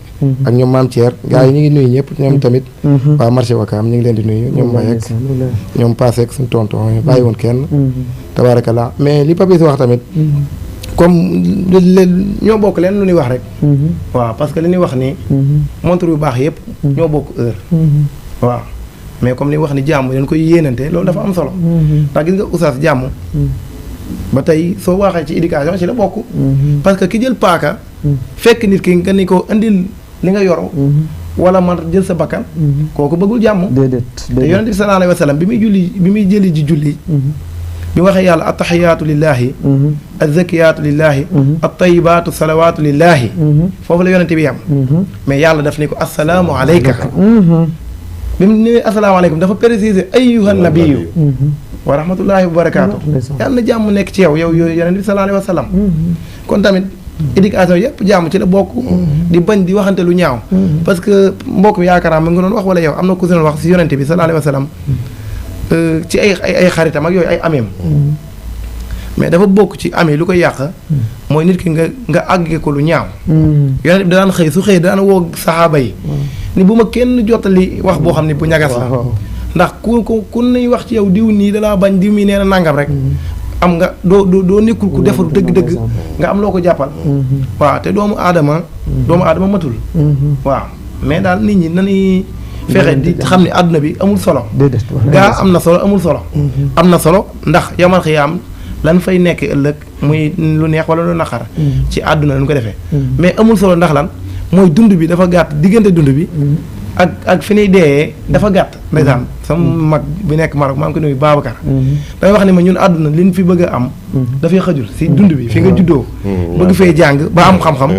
ak ñoom Maam Thier gars yi ñu ngi nuyu ñëpp ñoom tamit. waa marché Wakaam ñu ngi leen di nuyu ñoom Mbaye ak ñoom Passe ak suñu tonton bàyyi woon kenn. tabaarakallaa mais li Papis wax tamit. comme ñoo bokk leen lu ñuy wax rek. waaw parce que li ñuy wax ni montre yu baax yëpp. ñoo bokk heure. waaw mais comme li wax ni jàmm dañ koy yéenante loolu dafa am solo. ndax gis nga oustaz jàmm. ba tey soo waxee ci éducation ci la bokk. parce que ki jël paaka. fekk nit ki nga ni ko indil li nga yor. wala man jël sa bakkan. kooku bëggul jàmm. déedéet te yonent bi sallallahu alayhi wa sallam bi muy jëli ji julli. bi waxee yàlla attaxiyaatu lillahi azzakiyaatu lillahi attayibaatu salawaatu lillahi foofu la yonente bi yam mais yàlla daf ni ko assalaamu aleyka bi mu ne assalaamu aleykum dafa préciser ayyuhan nabiyu wa rahmatullahi wa barakaatu yàlla na jàmm nekk ci yow yonente bi sallallahu alayhi wa sallam kon tamit éducation yëpp jàmm ci la bokk di bañ di waxante lu ñaaw parce que mbokk bi yaakaar ma nga doon wax wala yow am na ku si doon wax si yonente bi sallallahu alayhi wa sallam ci ay xaritam ak yooyu ay ameem mais dafa bokk ci amee lu koy yàq mooy nit ki nga àggee ko lu ñaaw yonent bi daan xëy su xëy daan woo saxaaba yi ni bu ma kenn jottali wax boo xam ne bu ñagas la ndax ku nañ wax ci yow diw nii dalaa bañ diw mi nee na nangam rek am nga doo nekkul ku defaru dëgg-dëgg nga am loo ko jàppal waaw te doomu aadama matul waaw mais daal nit ñi nañuy fexe di xam ne àdduna bi amul solo gaa am na solo amul solo am na solo ndax yamal xiyaam lan fay nekk ëllëg muy lu neex wala lu naqar ci àdduna lañ ko defee mais amul solo ndax lan mooy dund bi dafa gàtt diggante dund bi ak fi ñuy deeyee dafa gàtt ndeysaan sama mag bi nekk Maroc maa ngi ko nuyu Babacar damay wax ne ma ñun àdduna liñ fi bëgg a am dafay xëjul si dund bi fi nga juddoo bëgg fee jàng ba am xam-xam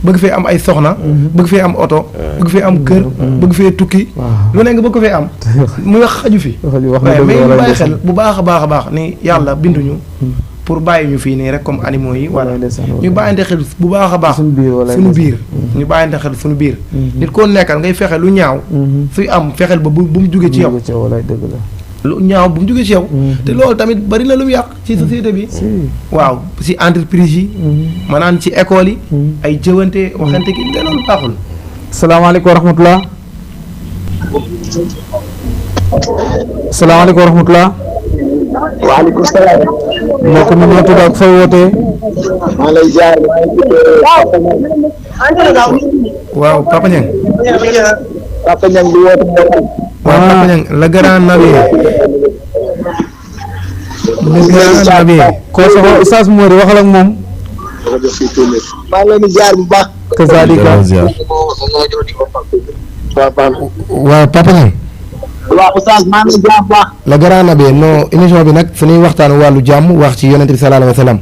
bëgg fee am ay soxna bëgg fee am oto bëgg fee am kër bëgg fee tukki lu ne nga bëgg ko fee am mu wax xaju fi waaye mais ñu bàyyi xel bu baax a baax a baax ni yàlla binduñu pour bàyyi ñu fii nii rek comme animaux yi wala ñu bàyyante xel bu baax a baax suñu biir ñu bàyyante xel suñu biir nit koo nekkal ngay fexe lu ñaaw suy am fexeel ba bu mu jóge ci yow lu ñaaw bu mu jóge ci yow te loolu tamit bari na lu mu yàq ci société bi waaw si entreprise yi maanaam ci école yi ay jëwante waxante ki te loolu baaxul. salaamaaleykum wa rahmatulah. salaamaaleykum wa rahmatulah. waaleykum salaam. mbokk mi ñoo tudd ak fay wootee. maa lay jaar. waaw Papa Niang. Papa Niang di woote. waaw Papa Niang la grand nabi. le grand nabi. koo soxla Oustaz Mori waxal ak moom. maa ngi leen di jaar bu baax. kazaalika. waaw Papa Niang. waaw Oustaz maa ngi jaar bu baax. la grand nabi non émission bi nag suñuy waxtaan wàllu jàmm wax ci yonent bi sallallahu alayhi wa sallam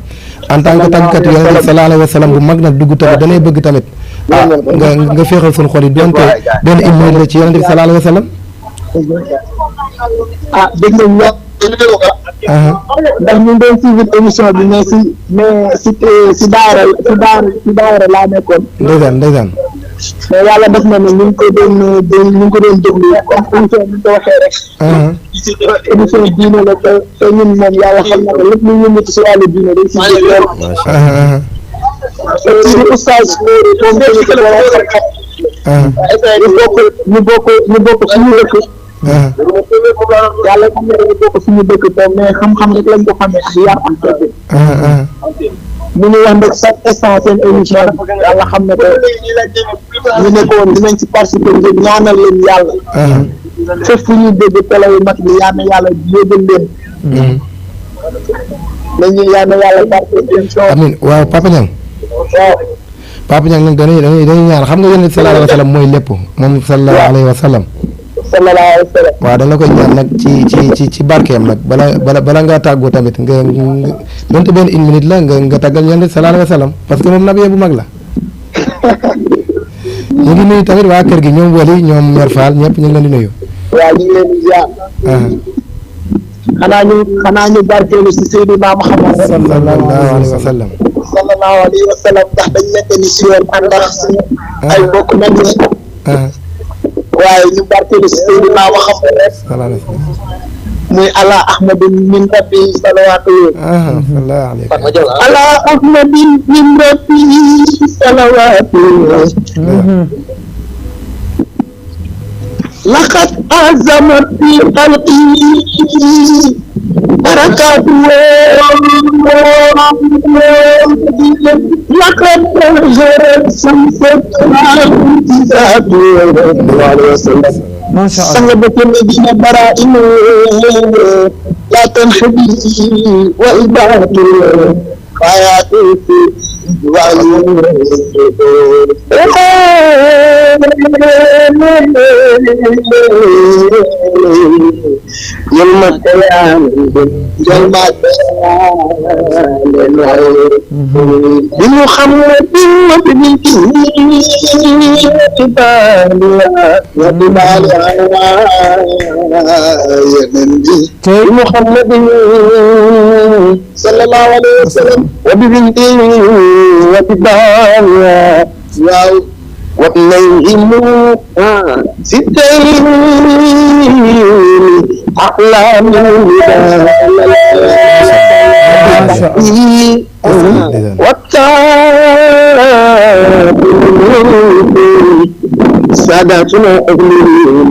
en tant que tàggkat yonent bi sallallahu alayhi wa sallam bu mag nag dugg tamit danay bëgg tamit nga féexal suñu xol yi donte benn émission la ci yonent bi sallallahu alayhi wa sallam. ah dégg nga ñoom. ndax ñu ngi doon suivre émission bi mais si daara laa nekkoon. ndeysaan mais yàlla def na ne ñu ngi ko doon déglu comme émission bi ñu ko waxee rek. émission diine la te ñun moom yàlla xam na ne lépp lu ñu yëngatu si wàllu diine dañ si jël lool. te ci oustaz moom tamit ñu bokk suñu dëkk. yàlla xam ne dañu bokk suñu dëkk te mais xam-xam rek lañ ko xamee ak yar ak teggin. ñu ngi wax nag chaque instant seen émission yàlla xam ne que ñu nekkoon dinañ ci participer ngir ñaanal leen yàlla. fépp fu ñuy dégg télé yu mag bi yal na yàlla yóbbal leen. nañu yal na yàlla participer. amiin waaw Papa Niang. waaw. Papa Niang nag dañuy ñaan xam nga yonent sallallahu alayhi wa sallam mooy lépp moom sallallahu alayhi wa sallam. sallallahu alayhi wa sallam. waaw dañ la koy ñaan nag ci barkeem nag bala ngaa tàggoo tamit nga donte benn une minute la nga tàggal ñaan sallallahu alayhi wa sallam parce que moom nabi bu mag la. ñu ngi nuyu tamit waa kër gi ñoom Wali ñoom Mère Fall ñëpp ñu ngi leen di nuyu. waaw ñu ngi leen di ziar. xanaa ñu barkeelu si Seydina Muhammad sallallahu alayhi wa sallam. sallallahu alayhi wa sallam ndax dañ nekk ni si yoon ànd ak suñu ay mbokk nañ ne. waaye ñu barkeelu si Seydina Muhammad rek. muy ala ahmadin min rabbi salawaatu. ala ahmadin min rabbi salawaatu. laqad azamat fi xalqi barakaatu. laqad tajarat samsatu ما شاء الله صلبت الذين برائم لا تنحبي وإبعاد حياة يوم القيامة بمحمد وبنته محمد صلى الله عليه وسلم وببنته وببالها وابنيهم ستين أحلام والتاب ساداتنا أغني يوم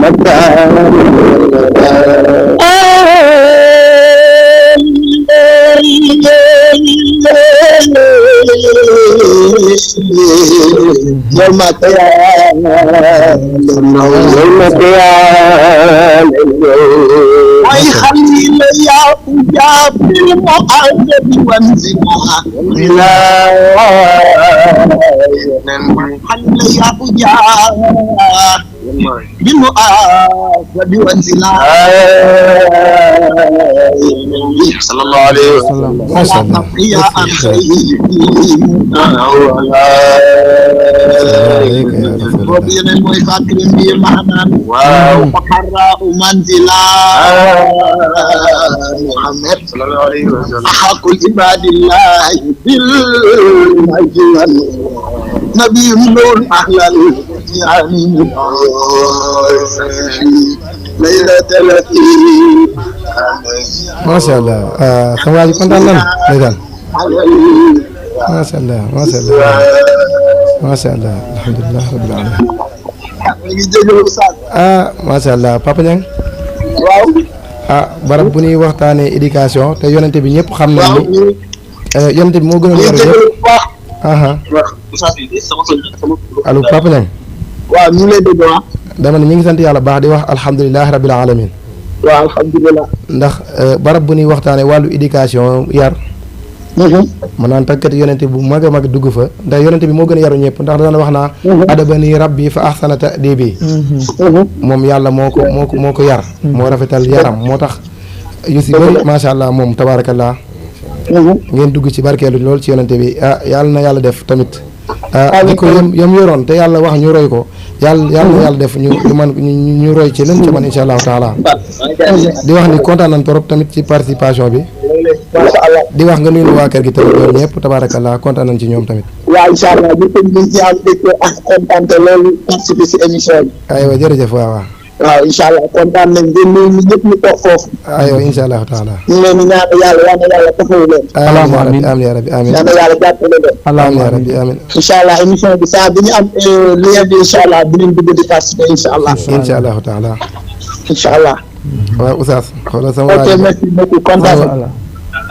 ويخلي يا جاب المؤدب وانزما خلي يا جاب بالمؤدب وانزما صلى الله عليه وسلم ما شاء الله ربنا المفكر بمعنى وحراء منزلا محمد صلى الله عليه وسلم أحق العباد الله بالمجد نبي نور أهل يعني ليلة التي ما شاء الله sama waa ji kontaan nañu ndeysaan macha allah macha allah macha allah alhamdulilah rabbil alamin macha allah Papa Niang waaw barab bu ñuy waxtaanee éducation te yonente bi ñëpp xam nañ ni yonente bi moo gën a yaru yëpp allo Papa Niang waaw ñu lay dégg wax dama ne ñu ngi sant yàlla baax di wax alhamdulilah rabbil alamin waaw alhamdulilah ndax barab bu ñuy waxtaanee wàllu éducation yar ma naan tàggat yonente bu mag a mag dugg fa ndax yonente bi moo gën a yaru ñëpp ndax dana wax naa adabani rabbi fa ahsana ta'dibi moom yàlla moo ko yar moo rafetal yaram moo tax yu si bëri macha allah moom tabaarakallah ngeen dugg ci barkeelu lool ci yonente bi yàlla na yàlla def tamit di ko yam yoroon te yàlla wax ñu roy ko yàlla na yàlla def ñu roy ci leen ci man insha allahu taala di wax ni kontaan nañ trop tamit ci participation bi di wax nga nuyu waa kër gi tamit ñoom ñëpp tabaarakallah kontaan nañ ci ñoom tamit waaw incha allah ñu ngi ci am dégg ak kontaan te loolu participer si émission bi aywa jërëjëf waaw incha allah kontaan nañ ngeen nuyu ñu ñëpp ñu toog foofu aywa insha allahu taala ñu leen di ñaan yàlla yal na yàlla taxawu leen amiin ya rabbi amiin yal na yàlla jàppale leen amiin ya rabbi amiin incha allah émission bi saa bi ñu am lien bi incha allah dinañ dugg di participer incha allah insha allahu taala incha allah waaw Oustaz xoolal sama ok merci beaucoup kontaan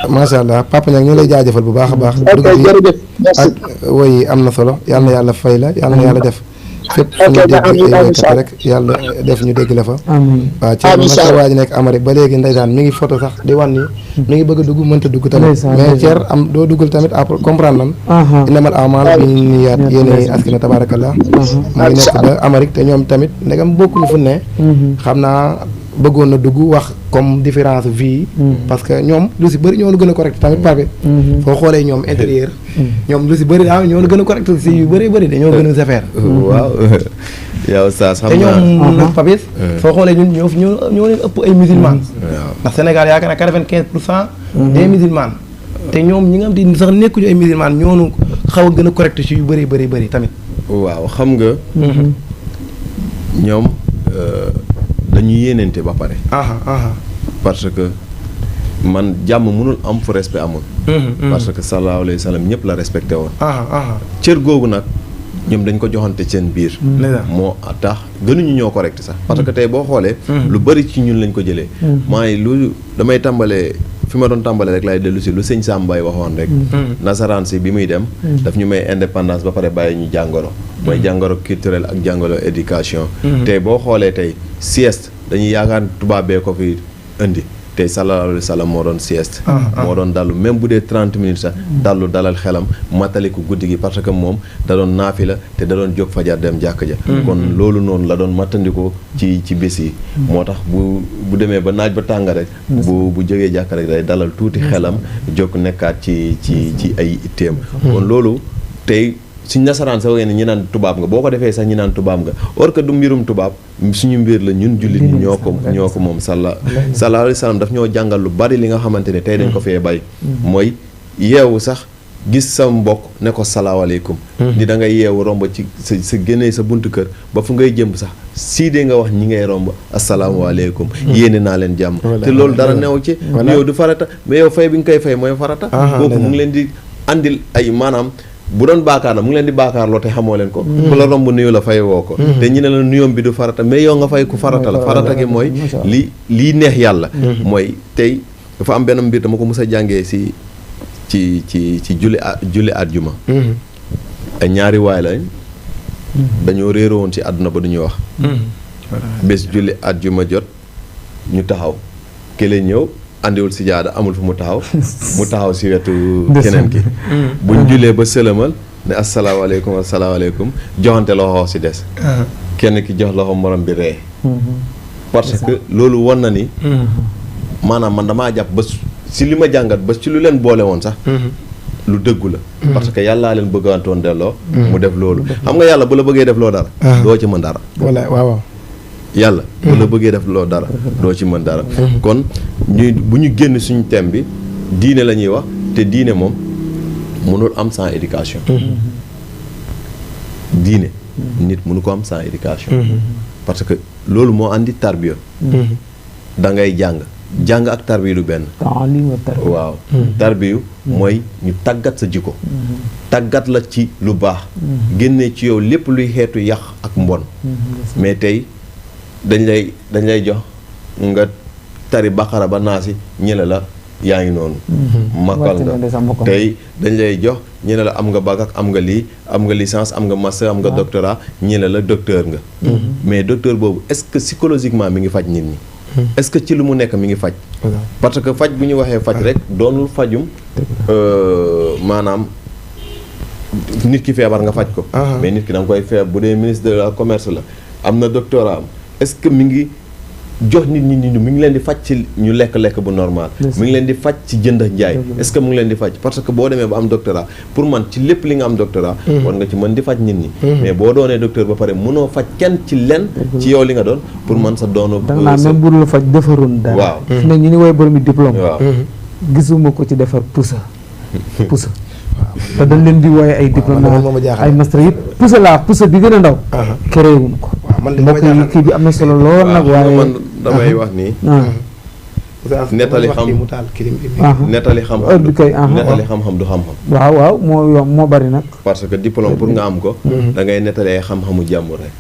macha allah Papa Niang ñu lay jaajëfal bu baax a baax. ok jërëjëf merci ak woy am na solo yal na yàlla fay la yal na yàlla def fépp fu ñu dégg ay waykat rek yàlla def ñu dégg la fa. waaw Thierno nag waa ji nekk Amérique ba léegi ndeysaan mi ngi photo sax di wan ni mi ngi bëgg a dugg mënta dugg tamit mais Thierno am doo duggal tamit après comprendre nan innamal a'maalu binniyaat yéene askana tabarakallah mu ngi nekk ba Amérique te ñoom tamit ndegam bokkuñu fu ne xam naa bëggoon na dugg wax comme différence vie parce que ñoom lu si bëri ñoo la gën a correct tamit pape foo xoolee ñoom intérieur ñoom lu si bëri ñoo la gën a correct si yu bëri bëri dañoo gën a sévère waaw yow saa xam naa te ñoom nag pape foo xoolee ñun ñoo leen ëpp ay musulman ndax Sénégal yaakaar naa 95% des musulman te ñoom ñi nga xam te sax nekkuñu ay musulman ñoonu xaw a gën a correct si yu bëri bëri bëri tamit waaw xam nga ñoom dañu yéenente ba pare parce que man jàmm mënul am fu respect amul parce que sallallahu alayhi wa sallam ñëpp la respecté woon cër googu nag ñoom dañ ko joxante seen biir moo tax gënuñu ñoo correct sax parce que tey boo xoolee lu bëri ci ñun lañ ko jëlee maay lu damay tàmbalee fi ma doon tàmbalee rek laay dellu si lu sëñ Sambay waxoon rek nasaraan si bi muy dem daf ñu may indépendance ba pare bàyyi ñu jàngoro mooy jàngoro culturel ak jàngoro éducation tey boo xoolee tey sieste dañuy yaakaar tubaab bee ko fi indi tey sallallahu alayhi wa sallam moo doon sieste moo doon dallu même bu dee 30 minutes sax dallu dalal xelam mataliku guddi gi parce que moom da doon naafi la te da doon jóg fajar dem jàkk ja kon loolu noonu la doon mattandiko ci bés yi moo tax bu demee ba naaj ba tàng rek bu jógee jàkk rek day dalal tuuti xelam jóg nekkaat ci ay itteem kon loolu tey suñ nasaraan sa wagee ne ñi naan tubaab nga boo ko defee sax ñi naan tubaab nga or que du mbirum tubaab suñu mbir la ñun jullit ñi ñoo ko moom sallallahu alayhi wa sallam daf ñoo jàngal lu bari li nga xamante ne tey dañ ko fee bay mooy yeewu sax gis sa mbokk ne ko salaamaaleykum ni da ngay yeewu romb ci sa génnee sa buntu kër ba fu ngay jëm sax sii dee nga wax ñi ngay romb asalaamaaleykum yéene naa leen jàmm te loolu dara new ci yow du farata mais yow fay bi nga koy fay mooy farata kooku mu ngi leen di andil ay maanaam bu doon baakaar na mu ngi leen di baakaar loo te xamoo leen ko ku la romb nuyu la fay woo ko te ñu ne la nuyoom bi du farata mais yow nga fay ku farata la farata gi mooy lii neex yàlla mooy tey dafa am benn mbir dama ko mës a jàngee ci julli àjjuma ay ñaari waay lañ dañoo réeroo woon ci àdduna ba duñu wax bés julli àjjuma jot ñu taxaw kële ñëw andiwul si jaada amul fu mu taxaw si wetu keneen ki buñ jullee ba sëlëmal ne asalaamaaleykum joxante loxo si des kenn ki jox loxo morom bi ree parce que loolu won na ni maanaam man damaa jàpp ba si li ma jàngat ba ci lu leen boole woon sax lu dëggu la parce que yàllaa leen bëggantoon delloo mu def loolu xam nga yàlla bu la bëggee def loo dara doo ci mën dara waaw yàlla bu la bëggee def loo dara doo ci mën dara kon bu ñu génn suñu thème bi diine la ñuy wax te diine moom mënul am sans éducation diine nit mënu ko am sans éducation parce que loolu moo andi tarbiya da ngay jàng ak tarbiyu du benn waaw tarbiyu mooy ñu tàggat sa jikko tàggat la ci lu baax génnee ci yow lépp luy xeetu yàq ak mbon mais tey dañ lay jox nga tari baqara ba naasi ñële la yaa ngi noonu makkal nga tey dañ lay jox ñële la am nga bac ak am nga lii am nga licence am nga master am nga doctorat ñële la docteur nga mais docteur boobu est-ce que psychologiquement mi ngi faj nit ñi est-ce que ci lu mu nekk mi ngi faj parce que faj bu ñu waxee faj rek doonul fajum maanaam nit ki feebar nga faj ko mais nit ki da nga koy feebar bu dee ministre de la commerce la am na doctorat am est-ce que mi ngi jox nit ñi mi ngi leen di faj ci ñu lekk bu normal mi ngi leen di faj ci jënd ak njaay est-ce que mu ngi leen di faj parce que boo demee ba am doctorat pour man ci lépp li nga am doctorat war nga ci mën di faj nit ñi mais boo doonee docteur ba pare mënoo faj kenn ci len ci yow li nga doon pour man sa doonu da nga même bu dul faj defaroon dara waaw fi ne ñu ni woy borom diplôme waaw gisuma ko ci defar pusa te dañ leen di wooye ay diplôme ay master yëpp pusa bi gën a ndaw créé wuñ ko mbokk yi kii bi am na solo lool nag waaye man damay wax nii nettali xam-xam du xam-xam waaw moo bari nag parce que diplôme pour nga am ko da ngay nettalee xam-xamu jàmbur rek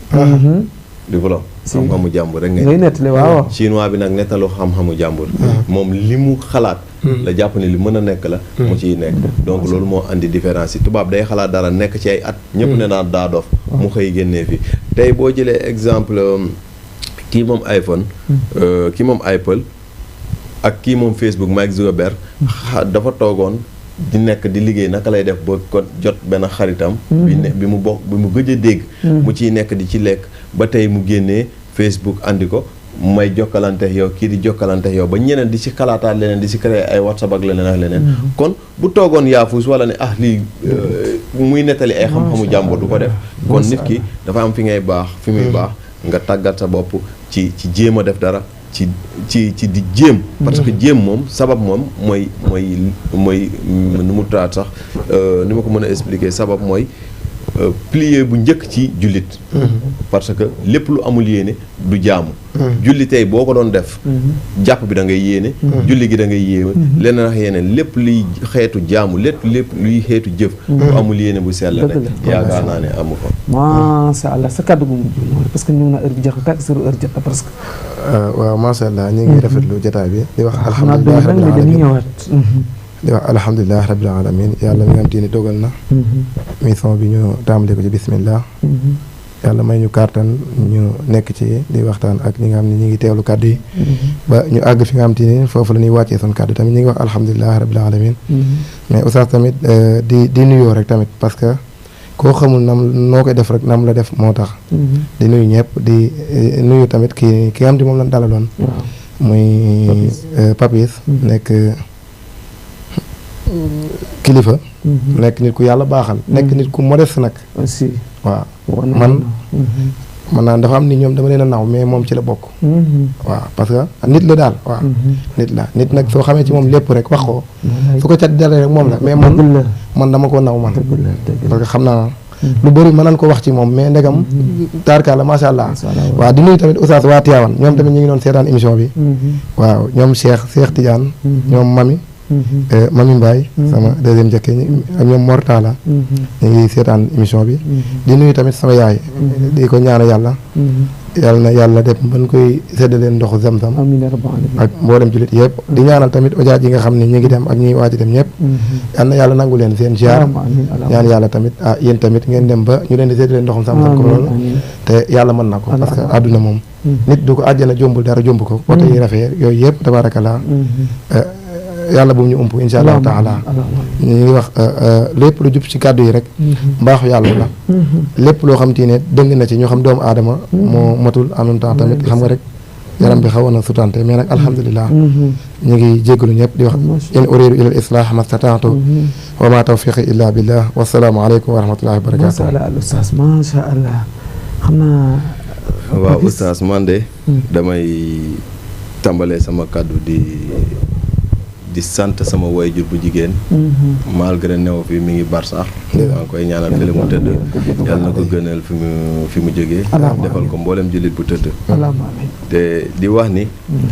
diplôme xam-xamu jàmbur rek ngay nettali waaw chinois bi nag nettalu xam-xamu jàmbur moom li mu xalaat la jàpp ne li mën a nekk la mu ciy nekk donc loolu moo andi différence yi tubaab day xalaat dara nekk ci ay at ñëpp ne naan daa dof mu xëy génnee fi tey boo jëlee exemple kii moom iPhone kii moom Apple ak kii moom Facebook Mark Zuckerberg dafa toogoon di nekk di liggéey naka lay def ba ko jot benn xaritam bi mu gëj a dégg mu ciy nekk di ci lekk ba tey mu génnee Facebook andi ko may jokkalante yow kii di jokkalante yow ba ñeneen di ci xalaataat leneen di ci créer ay WhatsApp ak leneen ak leneen kon bu toogoon yaafuus wala ne lii muy nettali ay xam-xamu jàmbur du ko def kon nit ki dafa am fi ngay baax fi muy baax nga tàggat sa bopp ci jéem a def dara ci di jéem parce que jéem moom sabab moom mooy nu mu taat sax ni ma ko mën a expliquer sabab mooy pilier bu njëkk ci jullit parce que lépp lu amul yéene du jaamu julli tey boo ko doon def jàpp bi da ngay yéene julli gi da ngay yéene leneen ak yeneen lépp luy xeetu jaamu lépp luy xeetu jëf bu amul yéene bu sell rek yaakaar naa ne amu ko masha Allah sa kàddu gu mujj parce que ñu na heure bi jeex tak sa heure jot parce que waaw masha Allah ñu ngi rafetlu jotaay bi di wax alhamdulillah rabbil alamin di wax alhamdulilah rabbil alamin yàlla mi nga xam te ni dogal na mission bi ñu tàmbale ko ci bismillah yàlla may ñu kàttan ñu nekk ci di waxtaan ak ñi nga xam ne ñi ngi teewlu kàddu yi ba ñu àgg fi nga xam te ni foofu la ñuy wàccee son kàddu tamit ñi ngi wax alhamdulilah rabbil alamin mais oustaz tamit di nuyoo rek tamit parce que koo xamul noo koy def rek nam la def moo tax di nuyu ñëpp di nuyu tamit ki nga xam te moom lañ dalaloon muy Papis nekk kilifa nekk nit ku yàlla baaxal nekk nit ku modeste nag aussi waaw man naan dafa am ni ñoom dama leen a naw mais moom ci la bokk waaw parce que nit la daal waaw nit nag soo xamee ci moom lépp rek wax ko su ko cat dalee rek moom la mais man dama ko naw man parce que xam naa lu bëri mën nañ ko wax ci moom mais ndegam taarka la macha allah waaw di nuyu tamit oustaz waa Tivaouane ñoom tamit ñu ngi doon seetaan émission bi waaw ñoom Cheikh Tidiane ñoom Mami Mbaye sama deuxième jëkke ak ñoom Mortala ñu ngi seetaan émission bi di nuyu tamit sama yaay di ko ñaana yàlla na yàlla def ban koy séddaleen ndoxu Zamzam ak mboolem jullit yëpp di ñaanal tamit ojaaj yi nga xam ne ñu ngi dem ak ñi waaji dem ñëpp yal na yàlla nangu leen seen ziar ñaan yàlla tamit yéen tamit ngeen dem ba ñu leen di séddaleen ndoxum Zamzam ko loolu te yàlla mën na ko parce que àdduna moom nit du ko àjjana jombul dara jomb ko oto yi rafet yooyu yëpp tabarakallah yàlla bu ñu ump insha allahu taala ñu ngi wax lépp lu jub ci kàddu yi rek mbaaxu yàlla la lépp loo xam te ne dëng na ci ñoo xam doomu aadama moo matul en même temps tamit xam nga rek yaram bi xawoon na sutante mais nag alhamdulilah ñu ngi jéggalu ñëpp di wax in uridu ila al islah mastataatu wa ma tawfiqi illa billah wasalaamu aleykum wa rahmatullahi wa barakatuh masha Allah xam naa waaw oustaz man de damay tàmbalee sama kàddu di sant sama wayjur bu jigéen malgré new fi mi ngi barsax maa ngi koy ñaanal fële mu tëdd yàlla na ko gënal fi mu jógee defal ko mboolem jullit bu tëdd te di wax ni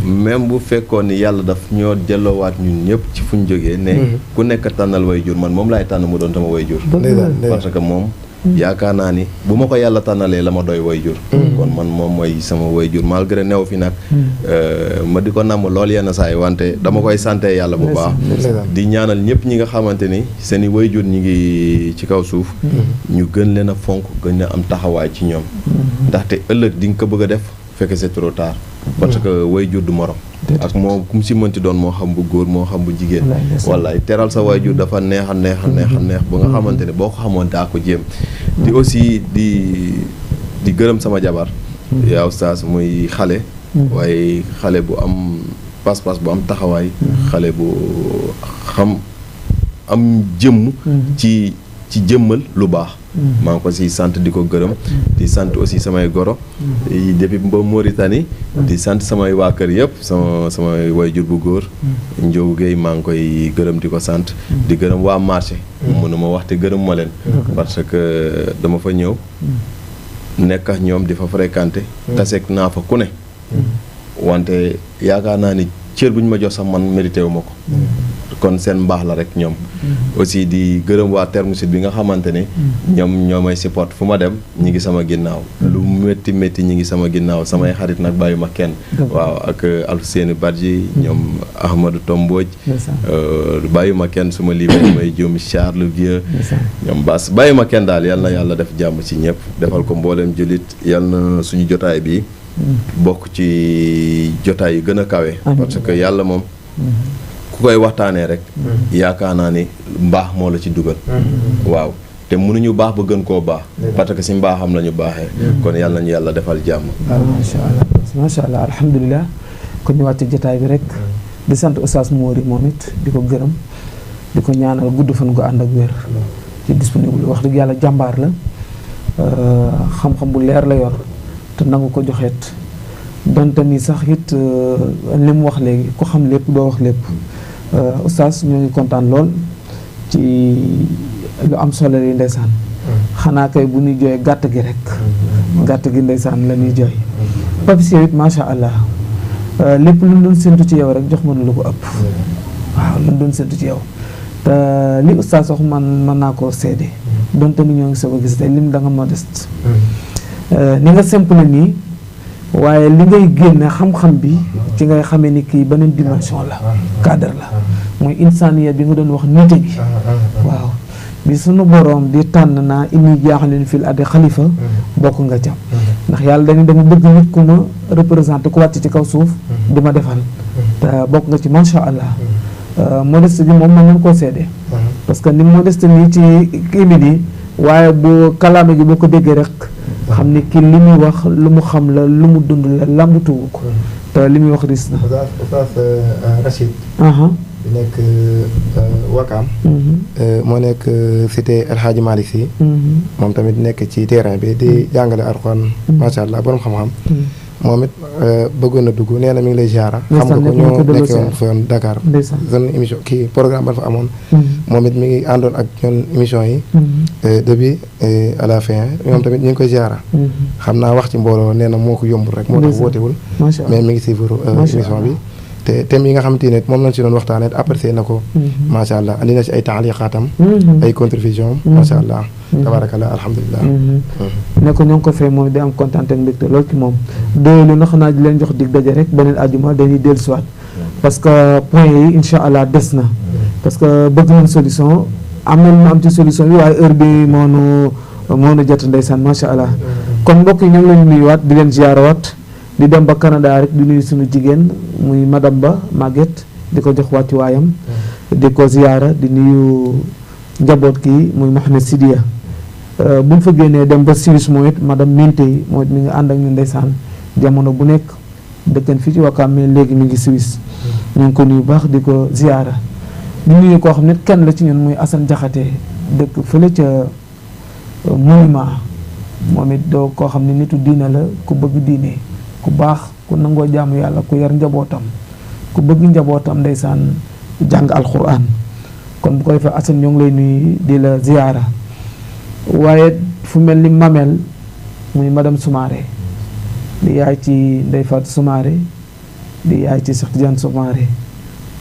même bu fekkoon ni yàlla daf ñoo delloowaat ñun ñëpp ci fu ñu jógee ne ku nekk tànnal wayjur man moom laay tànn mu doon sama wayjur parce que moom yaakaar naa ni bu ma ko yàlla tànnalee la ma doy wayjur kon man moom mooy sama wayjur malgré new fi nag ma di ko namm lool yenn saa yi wante dama koy sante yàlla bu baax di ñaanal ñëpp ñi nga xamante ni seen i wayjur ñi ngi ci kaw suuf ñu gën leen a fonk gën a am taxawaay ci ñoom ndaxte ëllëg di nga ko bëgg a def fekk c'est trop tard parce que wayjur du morom ak moo ku mu si mënti doon moo xam bu góor moo xam bu jigéen wallaay teral sa waajur dafa neex a neex ba nga xamante ne boo ko xamoon daa ko jéem di aussi di gërëm sama jabar yaa oustaz muy xale waaye xale bu am pas-pas bu am taxawaay xale bu xam am jëmm ci jëmmal lu baax maa ngi ko si sant di ko gërëm di sant aussi samay goro depuis ba Mauritanie di sant samay waa kër yëpp samay waajur bu góor Ndiogu Gueye maa ngi koy gërëm di ko sant di gërëm waa marché mënuma wax te gërëm ma leen parce que dama fa ñëw nekk ak ñoom di fa fréquenté taseeg naa fa ku ne wante yaakaar naa ni cër bu ñu ma jox sax man mérité wu ma ko kon seen mbaax la rek ñoom aussi di gërëm waa Terme Sud bi nga xamante ni ñoom ñoo may support fu ma dem ñi ngi sama ginnaaw lu métti métti ñi ngi sama ginnaaw samay xarit nag bàyyi ma kenn waaw ak Alfousseyni Badji ñoom Ahmadou Tomboj bàyyi ma kenn suma liimee may juum Charles Vieux ñoom Bass bàyyi ma kenn daal yal na yàlla def jàmm ci ñëpp defal ko mbooleem jullit yal na suñu jotaay bi bokk ci jotaay yu gën a kawe parce que yàlla moom ku koy waxtaanee rek yaakaar naa ni mbaax moo la ci dugal waaw te mënuñu baax ba gën koo baax parce que si mbaaxam la ñu baaxee kon yàlla nañu yàlla defal jàmm macha allah alhamdulilah kon ñu wàcc jotaay bi rek di sant Oustaz Mori moom it di ko gërëm di ko ñaanal gudd fan ko ànd ak wér ci disponible wax dëgg yàlla jàmbaar la xam-xam bu leer la yor te nangu ko joxeet donte ni sax it li mu wax léegi ku xam lépp doo wax lépp Oustaz ñoo ngi kontaan lool ci lu am solo li ndeysaan xanaa kay bu ñuy jooy gàtt gi rek gàtt gi ndeysaan la ñuy jooy Papis yow it macha allah lépp lu ñu doon séntu ci yow rek jox mënu lu ko ëpp waaw lu ñu doon séntu ci yow te li Oustaz wax mën naa koo seede donte ni ñoo ngi soog a gis tey lim da nga modeste ni nga simple nii waaye li ngay génne xam-xam bi ci ngay xamee ni kii beneen dimension la cadre la mooy insaniya bi nga doon wax nite gi waaw bi sunu boroom di tànn naa inni jaaxalin fil ardi xalifa bokk nga ca ndax yàlla dañu dama bëgg nit ku ma représenté ku wàcc ci kaw suuf di ma defal te bokk nga ci macha allah modeste bi moom mën nañu koo seede parce que ni modeste nii ci kii bi nii waaye bu kalaame gi boo ko déggee rek xam ni kii li muy wax lu mu xam la lu mu dund la lambatuwu ko te li muy wax ris na Oustaz Rachid bi nekk Wakaam moo nekk cité El Hadji Malick Sy moom tamit nekk ci terrain bi di jàngale Alxuraan macha allah borom xam-xam moom it bëggoon na dugg nee na mi ngi lay ziara xam nga ko ñoo nekkoon fa yoon Dakar zone émission kii programme ban fa amoon moom it mi ngi àndoon ak ñoon émission yi début à la fin ñoom tamit ñu ngi koy ziara xam naa wax ci mbooloo nee na moo ko yombul rek moo tax wootewul mais mi ngi suivre émission bi te thème yi nga xamante ne moom lañ si doon waxtaanee apprécié na ko macha allah andi na si ay taaliqaatam ay contribution macha allah tabarakallah alhamdulilah ne ko ñoo ngi ko fay moom di am kontaan ak mbégte lool ci moom doylu na xanaa di leen jox dig daje rek beneen àjjuma dañuy dellu siwaat parce que point yi incha allah des na parce que bëgg nañ solution am na lu am ci solution bi waaye heure bi moo nu jot ndeysaan macha allah kon mbokk yi ñoo ngi leen nuyuwaat di leen ziarawaat di dem ba Canada rek di nuyu suñu jigéen muy madame Ba Maguette di ko jox wàccu waayam di ko ziyaara di nuyu njaboot kii muy Mohamed Sidiya buñ fa génnee dem ba Suisse mooy it madame Minte yi mooy mi ngi ànd ak ñu ndeysaan jamono bu nekk dëkkan fii ci Wakaam mais léegi mi ngi Suisse ñu ngi ko nuyu baax di ko ziyaara di nuyu koo xam ne kenn la ci ñun muy Assane Jaxate dëkk fële ca monument moom it doo koo xam ne nitu diine la ku bëgg diine ku baax ku nangoo jaamu yàlla ku yar njabootam ku bëgg njabootam ndeysaan jàng alquran kon bu koy fa Assane ñoo ngi lay nuyu di la ziyaara waaye fu mel ni Mamel muy madame Soumaré di yaay ci Ndeye Fatou Soumaré di yaay ci Cheikh Tidiane Soumaré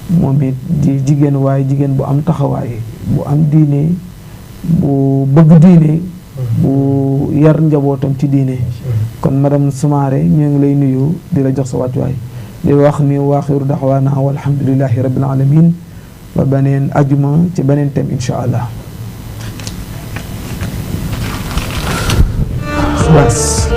moom it di jigéen waaye jigéen bu am taxawaay bu am diine bu bëgg diine bu yar njabootam ci diine kon madame Soumaré ñoo ngi lay nuyu di la jox sa wàccuwaay di wax ni waaxiru daxwaana walhamdulillahi rabbil alamin ba beneen ajuma ci beneen thème insha allah xalaas